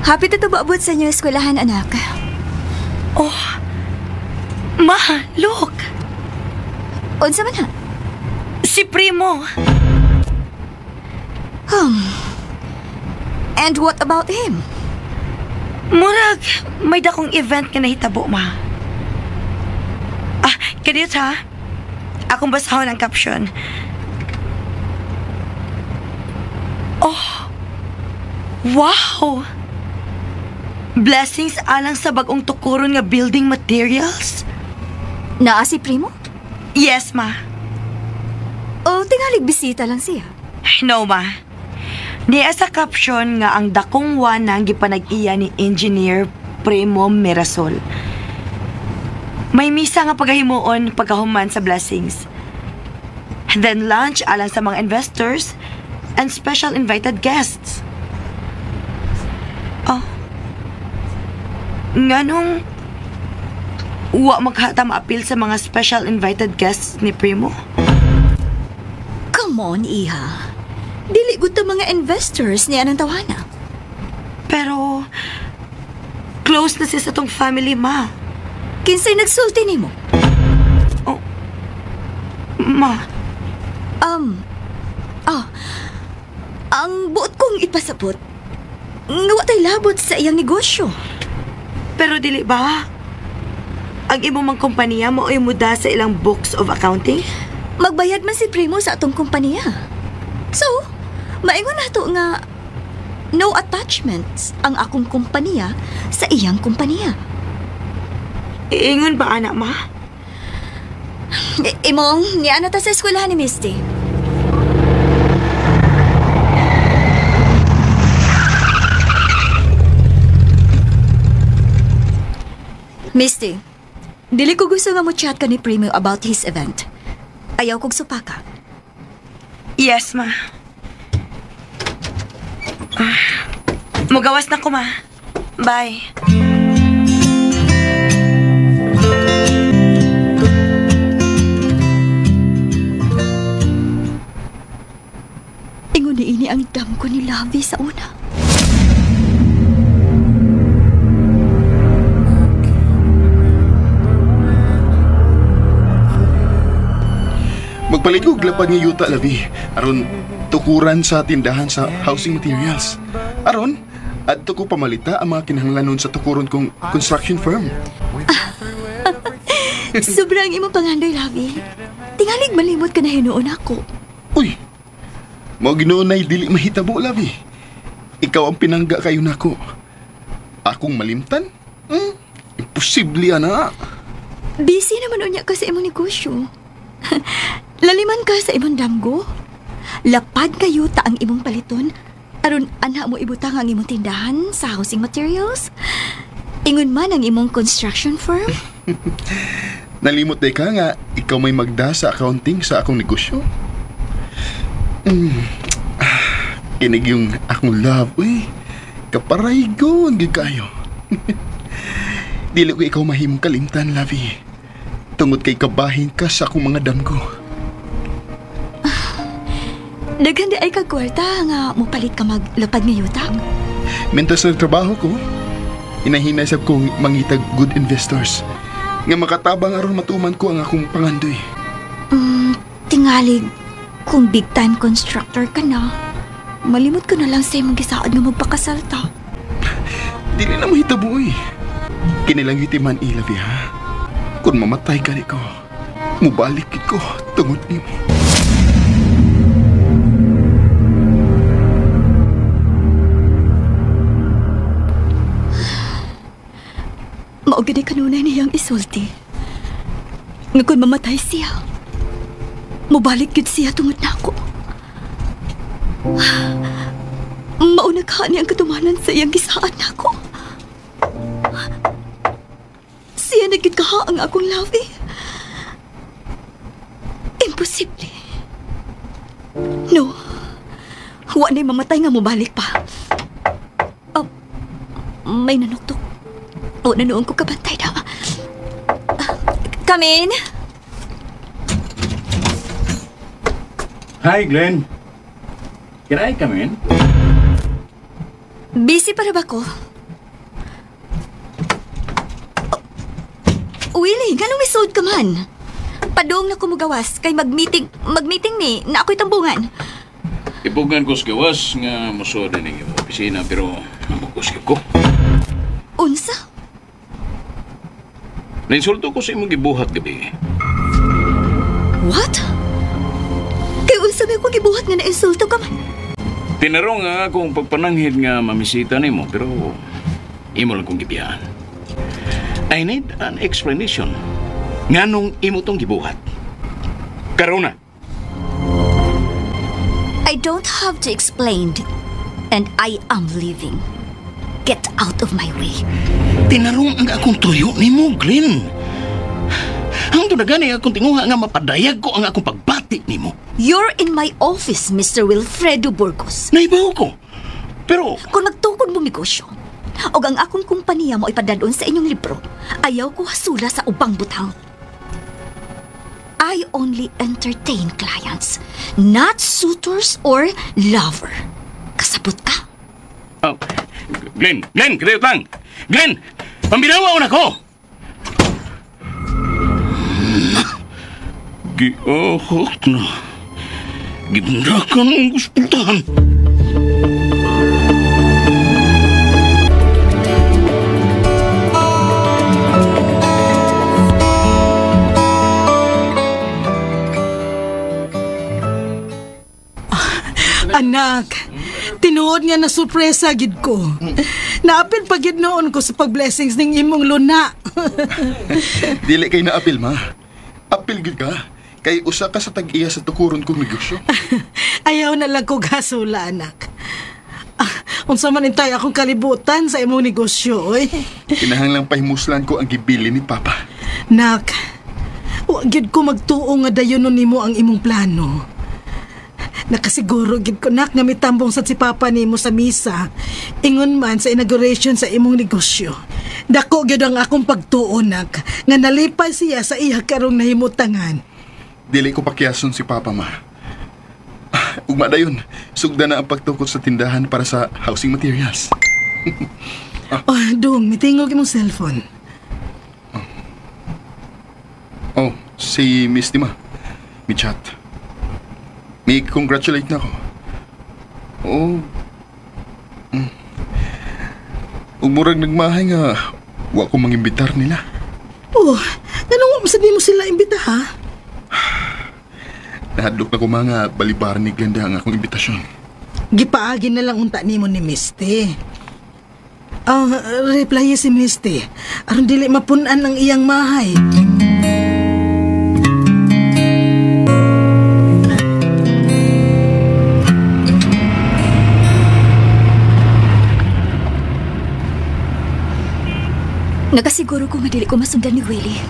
Happy to abot sa inyo eskwelahan, anak. Oh, ma, look! Unsa man ha? Si Primo. And what about him? Murag, may dakong event nga nahitabo, ma. Ah, kadiyot ha? Akong basahon ang caption. Oh, wow! Blessings alang sa bagong tukuron nga building materials? Naa si Primo? Yes, ma. O tingalig bisita lang siya? No, ma. Niya sa caption nga ang dakong wanang gipanag-iya ni Engineer Primo Mirasol. May misa nga pagahimuon pagkahuman sa blessings. Then lunch alang sa mga investors and special invited guests. Oh. Nganong wa maghata maapil sa mga special invited guests ni Primo? Come on, iha. Dili gud ta mga investors niya ng tawana. Pero close na siya sa tong family, ma. Kinsay nagsulti nimo? Oh, ma. Ang buot kong ipasabot, nga wa tay labot sa iyang negosyo. Pero dili ba? Ang imo mang kompanya mo ay muda sa ilang books of accounting? Magbayad man si Primo sa atong kompanya. So, maingon nato nga no attachments ang akong kompanya sa iyang kompanya. Iingon ba, anak, ma? Imong, niya na ta sa eskwelahan ni Misty. Misty, dili ko gusto nga mo chat ka ni Primo about his event. Ayaw kog supaka. Yes, ma. Mugawas na ko, ma. Bye. Ingon ni ini ang dam ko ni Lovey sa una. Magpalit ko lapad nga yuta, Labi. Aron tukuran sa tindahan sa housing materials. Aron, adto ko pamalita ang mga kinahanglanon sa tukuron kong construction firm. Sobrang imong pangandoy, Labi. Tingalig malimot ka na hinuon ako. Uy, mao ginuonay dili mahitabo, Labi. Ikaw ang pinangga kayo nako. Akong malimtan? Imposible, ana. Busy naman unya ka sa imong negosyo. Laliman ka sa imong damgo. Lapad kayo ta ang imong paliton. Aron ana mo ibutang ang imong tindahan sa housing materials. Ingon man ang imong construction firm. Nalimot day ka nga ikaw may magda sa accounting sa akong negosyo. Kinig yung akong love, uy. Kaparaygon, gid kayo. Dili ko ikaw mahimong kalimtan, Lovey. Tungod kay kabahin ka sa akong mga damgo. Daghan di ay kagkwarta nga mupalit ka maglapad nga yuta. Mentas sa trabaho ko, inahinay sab kong mangitag good investors nga makatabang aron matuman ko ang akong pangandoy. Tingalig, kung big time constructor ka na, malimot ko na lang sa imong gisaad nga magpakasal ta. Dili na mahitabo, eh. Kinilang hitiman ilabi, ha? Kung mamatay ka ko, mubalik ko tungod nimo. Mao gid kanunay niyang isulti. Nga kung mamatay siya, mubalik gid siya tungod nako. Mauna ka niya ang katumanan sa iyang gisaad nako. Siya na gid kaha ang akong lovey. Imposible. No. Wa na'y mamatay nga mubalik pa. May nanuktok. O, nanoong ko kabantay daw. Come in. Hi, Glenn. Can I come in? Busy para ba ko? Oh, Willie, ganong may sold ka man? Padong na kumugawas kay mag-meeting ni na ako'y tambungan. Ipugan ko sa gawas nga musuod din ang opisina pero namukuskip ko. Unsa? Nainsulto ko sa imong gibuhat gabi. What? Kay unsa may akong gibuhat nga nainsulto ka man? Tinarong nga akong pagpananghid nga mamisita nimo pero imo lang kong gibiyaan. I need an explanation. Nganong imo tong gibuhat? Karuna. I don't have to explain and I am leaving. Get out of my way. Tinarong ang akong tuyo ni mo, Glenn. Ang tunagani akong tinguha nga mapadayag ko ang akong pagbati nimo. You're in my office, Mr. Wilfredo Burgos. Naibaw ko. Pero kung nagtukod mo negosyo, o ang akong kumpanya mo ipadadon sa inyong libro, ayaw ko hasula sa ubang butang. I only entertain clients, not suitors or lover. Kasabot ka? Oh, Glenn, kadayot lang. Glenn, pambinawa na ko. Giahak na. Gibundakan ang guspultahan. Anak, tinuod nga na surpresa gid ko. Naapil pa gid noon ko sa pagblessings ning imong luna. Dili kay naapil, ma. Apil gid ka. Kay usa ka sa tag-iya sa tukuron kong negosyo. Ayaw na lang ko gasula, anak. Unsa man intay akong kalibutan sa imong negosyo, oy. Kinahanglang pahimuslan ko ang gibili ni Papa. Nak, wa gid ko magtuo nga dayonon nimo ang imong plano. Nakasiguro gid ko, nak, nga mitambong sad si Papa nimo sa misa. Ingon man sa inauguration sa imong negosyo. Dako gyud ang akong pagtuo, nak, nga nalipay siya sa iya karong nahimutangan. Dili ko pakiyason si Papa, ma. Ugma dayon, sugda na ang pagtukod sa tindahan para sa housing materials. Oh, Dong, mitingog imong cellphone. Oh, si Miss Dima. Mi chat. Mi congratulate na ako. Oh. Ug murag nagmahay nga wa ko mangimbitar nila. Oh, ganun wa sad nimo sila imbita, ha? Nahadlok na ko mga balibar ni Glenda ang akong imbitasyon. Gipaagi na lang unta nimo ni Misty. Reply si Misty. Aron dili mapun-an ang iyang mahay. Nakasiguro ko nga dili ko masundan ni Willie.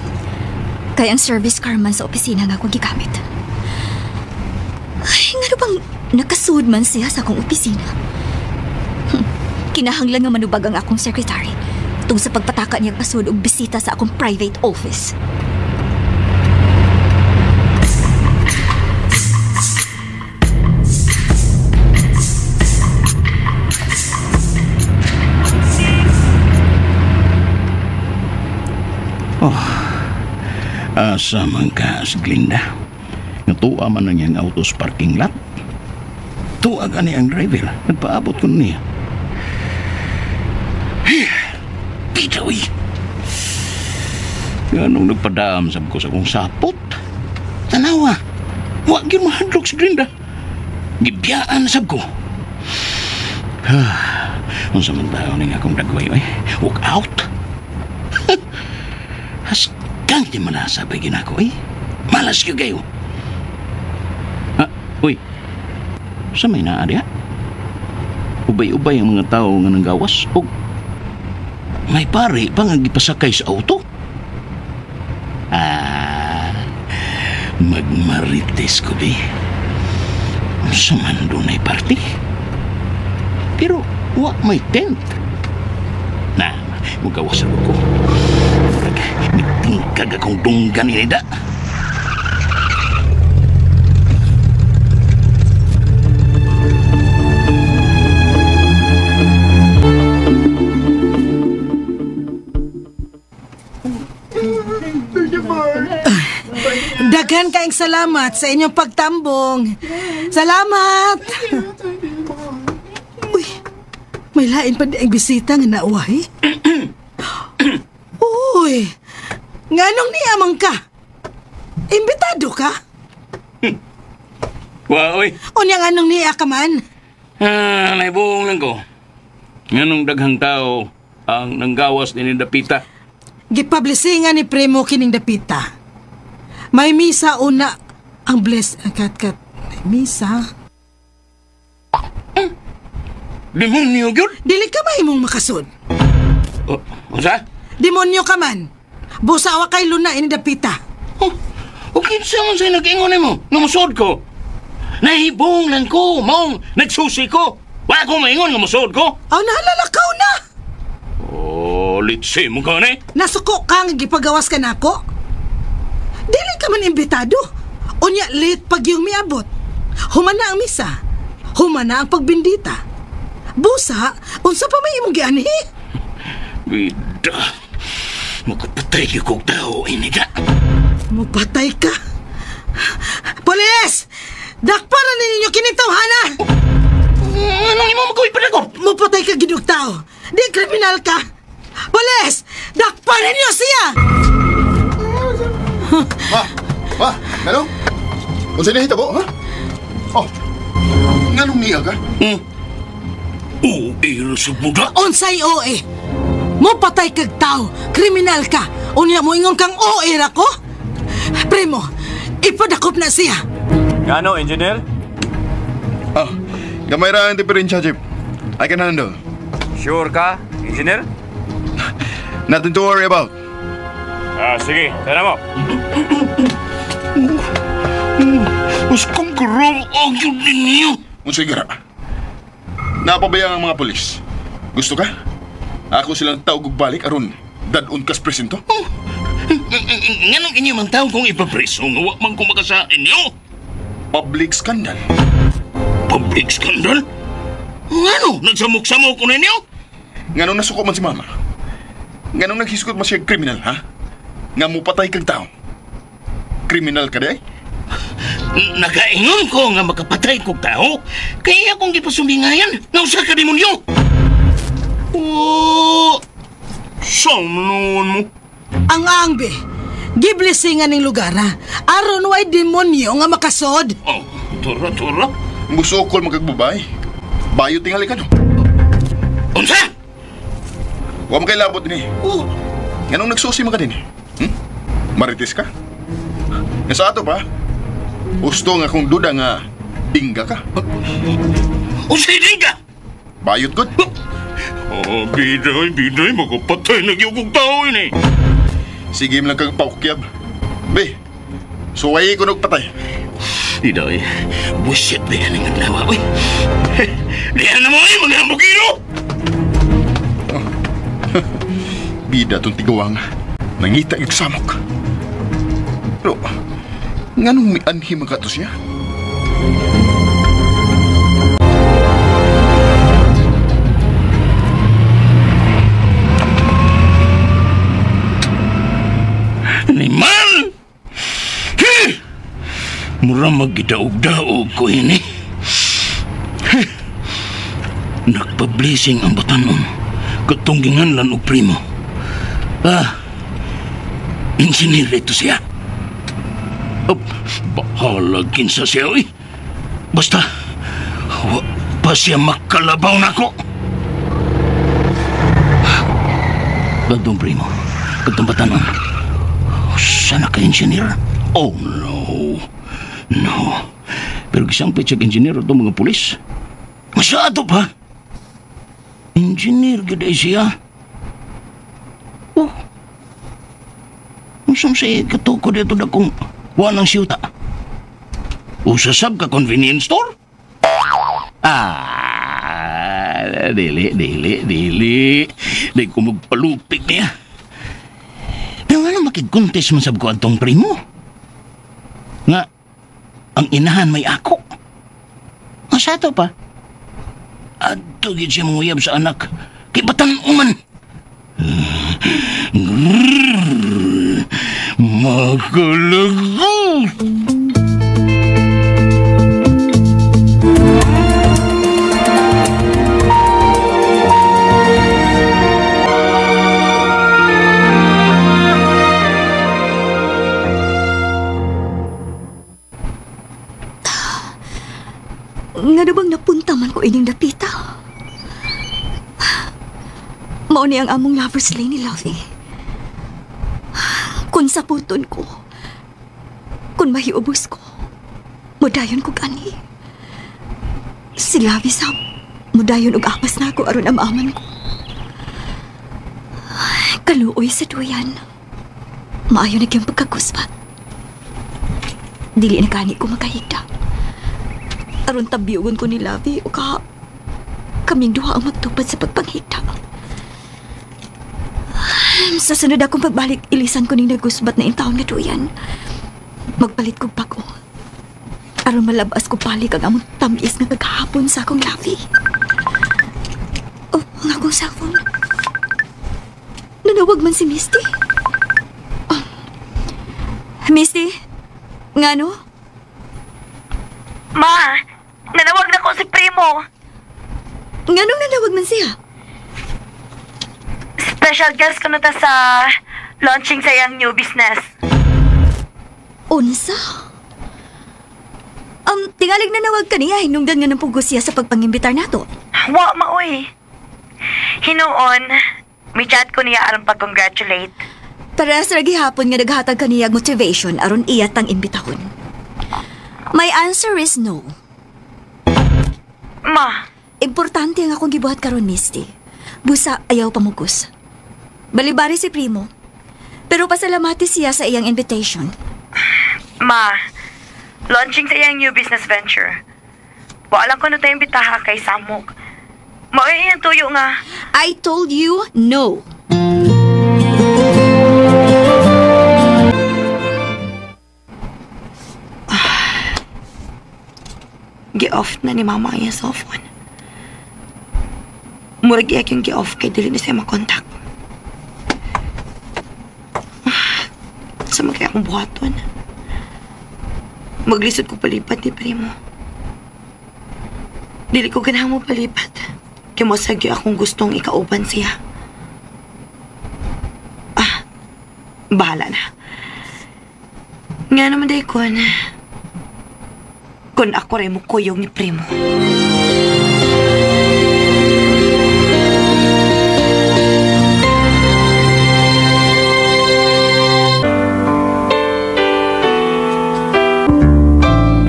Kaya ang service car man sa opisina nga akong gigamit. Ay, nga bang nakasud man siya sa akong opisina? Kinahanglan nga manubag ang akong secretary tung sa pagpataka niya pasud og bisita sa akong private office. Oh, asa man ka, Glinda. Nga tuwa man ang iyang auto sa parking lot. Tuwa gani ang driver. Nagpaabot ko niya. Pita, uy. Ganong nagpadam sab ko sa akong sapot. Tanawa, wa gyud mahadlok si Glinda. Gibiyaan sab ko. Unsa man tayo ning akong dagway, oy. Walk out. Hasgang di man nasabay ginako, eh. Malas kayo kayo. Ha? Uy, sa may naa diha? Ubay-ubay ang mga tao nga nanggawas o may pare pa nga gipasakay sa auto? Ah, magmarites ko, bi. Sa man dunay party. Pero wa may tent. Na, mugawas sa ko. Nagtingkag akong dunggan ni Nida. Daghan kaayong salamat sa inyong pagtambong. Salamat! Uy, may lain pa di ang bisita nga nauwahi. Uy, nganong niamang ka? Imbitado ka? Wa, uy. Unya nganong niya ka man? Ah, naibuong lang ko. Nganong daghang tao ang nanggawas ni Dapita. Gipablisingan ni Primo kining Dapita. May misa una ang bless kat kat. May misa. Demonyo gyud. Dili ka mahimong makasud. O, unsa? Demonyo ka man. Busa wa kay luna ini Dapita. Oh, o kinsa man say nag-ingon nimo nga mosud ko? Nahibong lang ko, maong nagsusi ko. Wa ko maingon nga mosud ko. Aw, nahalalakaw na. Oh, litsi mo ka ni. Nasuko ka nga gipagawas ka nako. Dili ka man imbitado. Unya late pag yung miabot. Humana ang misa. Humana ang pagbindita. Busa, unsa pa may imong gianhi? Bida. Makapatay gyud kog tao ini da. Mupatay ka. Pulis! Dakparan ninyo kining tawhana! Anong imo magawin pa? Mupatay ka gid og tao. Di kriminal ka. Pulis! Dakparan ninyo siya! Ma! Ma! Ano? Unsa nahitabo, ha? Oh! Nganong niya ka? Oo, sa buda. Unsay OA? Mo patay kag tao, kriminal ka. Unya mo ingon kang OA ra ko? Primo, ipadakop na siya. Ngano, engineer? Ah, gamay ra ang diferensya, Jeep. I can handle. Sure ka, engineer? Nothing to worry about. Ah, sige, tara mo. Uskong kurong ang yun ninyo. Unsay gara? Napabayang ang mga polis. Gusto ka? Ako silang tawag og balik aron dadun kas presinto. Oh, nganong inyo man tao kung ipapreso nga wa man ko makasa inyo? Public scandal. Public scandal? Ngano? Nagsamok-samok ko ninyo? Nganong nasuko man si mama? Nganong naghisgot man siya kriminal, ha? Nga mupatay kag tao? Kriminal ka di ay? Nakaingon ko nga makapatay kog tao, kaya akong gipasumbingayan nga usa ka demonyo. Oh, samnon mo. Ang angbe, giblesingan ning lugar ha. Aron way demonyo nga makasod. Oh, tura tura. Musukol magkagbabay. Bayo tingali ka no. Unsa? Wa man kay labot ni. Oh. Nganong nagsusi man ka din? Marites ka? Nga sa ato pa? Gusto nga kung duda nga dingga ka. Unsay dingga? Bayot gud. Oh, biday, biday, magpatay na gyud kog tao ini. Sige man lang kag paukyab. Be, suway ko nagpatay. Iday, buset ba yan ang adlaw, oy? Diyan na mo ay, mga bukiro! Oh. Bida tong tigawang, nangita yung samok. Pero, nganong mianhi man ka to siya? Animal! Hey! Mura maggidaog-daog ko ini. Hey! Nagpa-blessing ang batanon. Katong ginganlan og primo. Ah, engineer ito siya. Oh, bahala kinsa siya, oy. Basta, wa pa siya makalabaw nako. Bagdong primo, katong batanon. Sana ka engineer? Oh, no. No. Pero gisang pitsag engineer itong mga pulis. Masyado pa. Engineer gid ay siya. Oh. Unsa siya katukod ito na kung wanang siyuta? Usasab ka convenience store? Ah, dili, dili, dili. Di ko magpalupig niya. Pero nga nang makigkontes man sab ko atong primo? Nga, ang inahan may ako. Masato pa. Adto gid siya manguyab sa anak. Kay batan uman. Makalago! Nga bang napunta man ko ining dapita? Mao ni ang among lover's lane ni Lovey. Kung saputon ko, kung mahiubos ko, mudayon ko gani. Si Lovey sab, mudayon og apas na ako aron amaman ko. Kaluoy sa duyan. Maayo na kiyang pagkaguspat. Dili na gani ko makahigda. Aron tabiyugon ko ni Lovey o ka kaming duha ang magtupad sa pagpanghita. Sa sunod akong pagbalik, ilisan ko ning nagusbat na intawon nga duyan. Magpalit kog bag-o. Aron malabas ko balik ang among tamis nga paghapon sa akong Lovey. Oh, ang akong cellphone. Nanawag man si Misty. Oh. Misty, ngano? Ma, nanawag na ko si Primo. Nganong nanawag man siya? Special guest ko na ta sa launching sa iyang new business. Unsa? Tingalig na nawag kaniya, hinungdan nga ng pugos siya sa pagpangimbitar nato. Wa maoy. Hinuon, mi chat ko niya aron pag-congratulate. Para sa gihapon nga naghatag kaniya motivation aron iya tang imbitahon. My answer is no. Ma, importante ang akong gibuhat karon, Misty. Busa ayaw pamugos. Balibari si Primo. Pero pasalamati siya sa iyang invitation. Ma, launching sa iyang new business venture. Wala ko na tayo imbitaha kay Samok. Maoy iyang tuyo nga. I told you no. Gi-off na ni Mama ang iyang cellphone. Murag iya yung gi-off kay dili na siya makontak. Sa mga akong buhaton. Maglisod ko palipat ni Primo. Dili ko ganahan mo palipat. Kaya masagyo akong gustong ikauban siya. Ah, bahala na. Nga naman day kun. Kun ako rin mo kuyog ni Primo.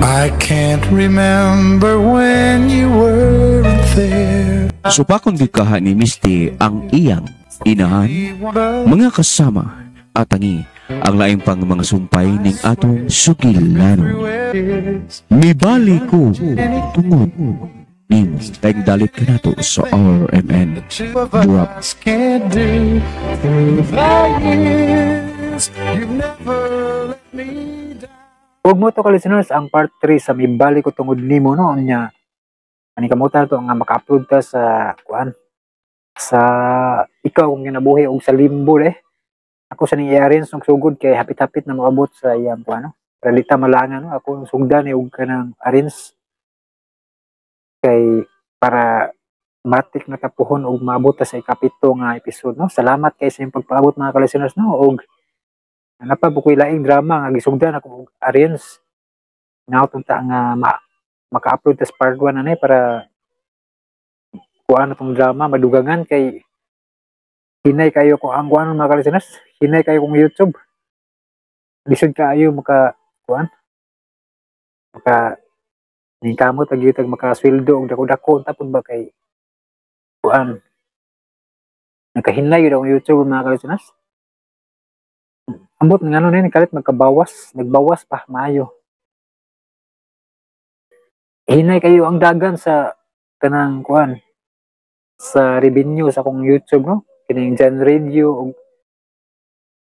I can't remember when you weren't there. Supakon gikaha ni Misty ang iyang inahan, mga kasama at tangi ang laing pang mga sumpay ning atong sugilanon. Mibali ko tungod nimo. Daig dalit ka nato sa RMN. Drop. Can't do through the years. You've never let me down. Huwag mo to ka listeners, ang part 3 sa Mibali ko tungod nimo no nya. Ani kamuta to nga maka-upload ta sa kuan sa ikaw kung ginabuhi og sa limbo eh. Ako sa ning i-arrange og sugod kay hapit-hapit na moabot sa iyang kuan no. Para di ta malangan no, ako sugdan ni og kanang arrange kay para matik na tapuhon og maabot ta sa ikapito nga episode no. Salamat kay sa inyong pagpaabot mga ka-listeners no og napa bukoy laing drama nga gisugdan ako og arrange naot unta nga maka-upload tas part 1 anay para kuan na tong drama madugangan kay hinay kayo kung ang kuan mga ka-listeners, hinay kayo kung YouTube. Lisod kaayo maka kuan maka ningkamot ag yutag makasweldo og dako-dako unta pud ba kay kuan nakahinay yun akong YouTube mga ka-listeners. Ambot nga ano na yun, kalit magkabawas, nagbawas pa maayo. Hinay kayo ang dagan sa kanang kuan sa revenue sa akong YouTube no, kining John Radio ug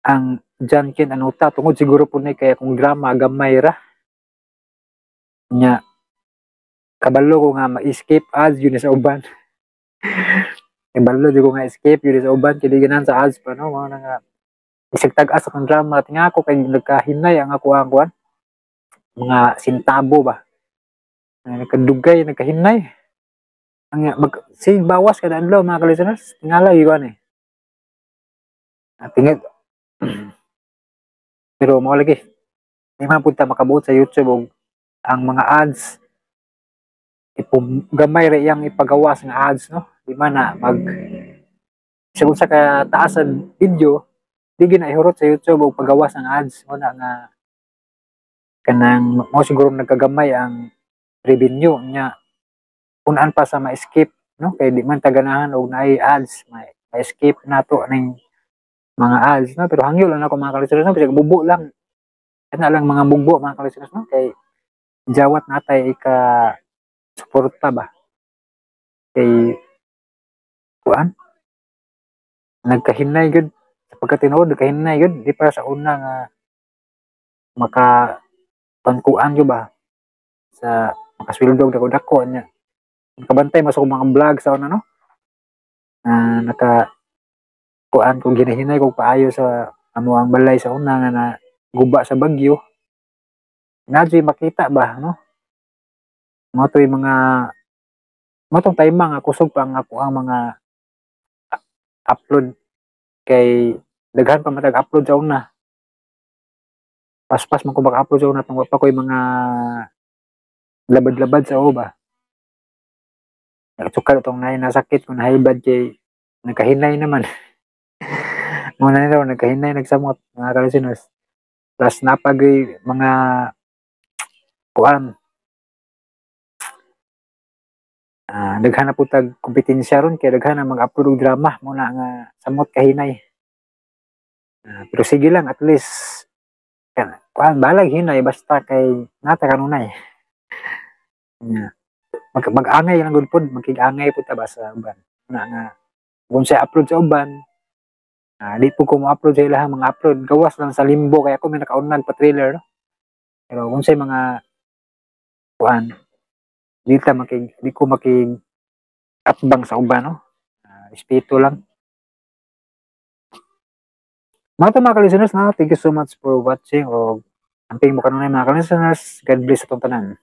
ang John Ken Anuta tungod siguro po ni kay akong drama gamay ra. Nya kabalo ko nga ma-escape ads yun sa uban. Kabalo jud ko nga escape yun sa uban kay di ganahan sa ads pa no, mao na nga isig tag-as akong drama at nga ako kay nagkahinay ang ako ang kuan mga sintabo ba. Nagkadugay nagkahinay. Ang mag sig bawas kada adlaw mga ka-listeners, tingala gyud ani. Tingit. Pero mao lagi di man pud ta makabuot sa YouTube og ang mga ads ipum gamay ra iyang ipagawas nga ads no. Di man na mag sa unsa ka taas sa video di gyud na ihurot sa YouTube og pagawas ang ads mo na nga kanang mo siguro nagkagamay ang revenue nya unaan pa sa ma-escape no kay di man taganahan og naay ads ma-escape nato ning mga ads no, pero hangyo lang ako mga ka-listeners no, bisag bubo lang ana lang mga mugbo mga ka-listeners no kay jawat natay ika suporta ba kay kuan nagkahinay gyud sa pagkatinuod nagkahinay gyud di pa sa una nga maka pangkuan gyud ba sa makasweldo dako-dako nya nakabantay mas akong mga vlog sa una no naka kuan kung ginahinay kog paayo sa amo ang balay sa una nga na guba sa bagyo nadyo'y makita ba no mo to'y mga mo tong time nga kusog pa ang ako ang mga upload kay daghan pa matag upload sa una paspas man ko maka-upload sa una tungod pa ko'y mga Labad-labad sa ba. Sukal itong nay nasakit kung high blood kay nagkahinay naman. Muna nito, nagkahinay nagsamot, mga ka-listeners. Plus napagay mga kuan, daghan na po tag kompetensya ron kay daghan na mag-upload og drama muna nga samot kahinay. Pero sige lang, at least kan kuan, balag hinay basta kay nata kanunay. Yeah. Mag-angay lang gud pod, magkig-angay pud ta ba sa uban. Muna nga kung siya upload sa uban, di po ko mo-upload sa ilahang mga upload, gawas lang sa Limbo kay ako may nakaunag pa trailer, no? Pero kung sa mga kuan, di ta makig di ko makig atbang sa uban, no? Respeto lang. Mga to, mga ka-listeners, no? Thank you so much for watching o amping mo kanunay, mga ka-listeners. God bless atong tanan.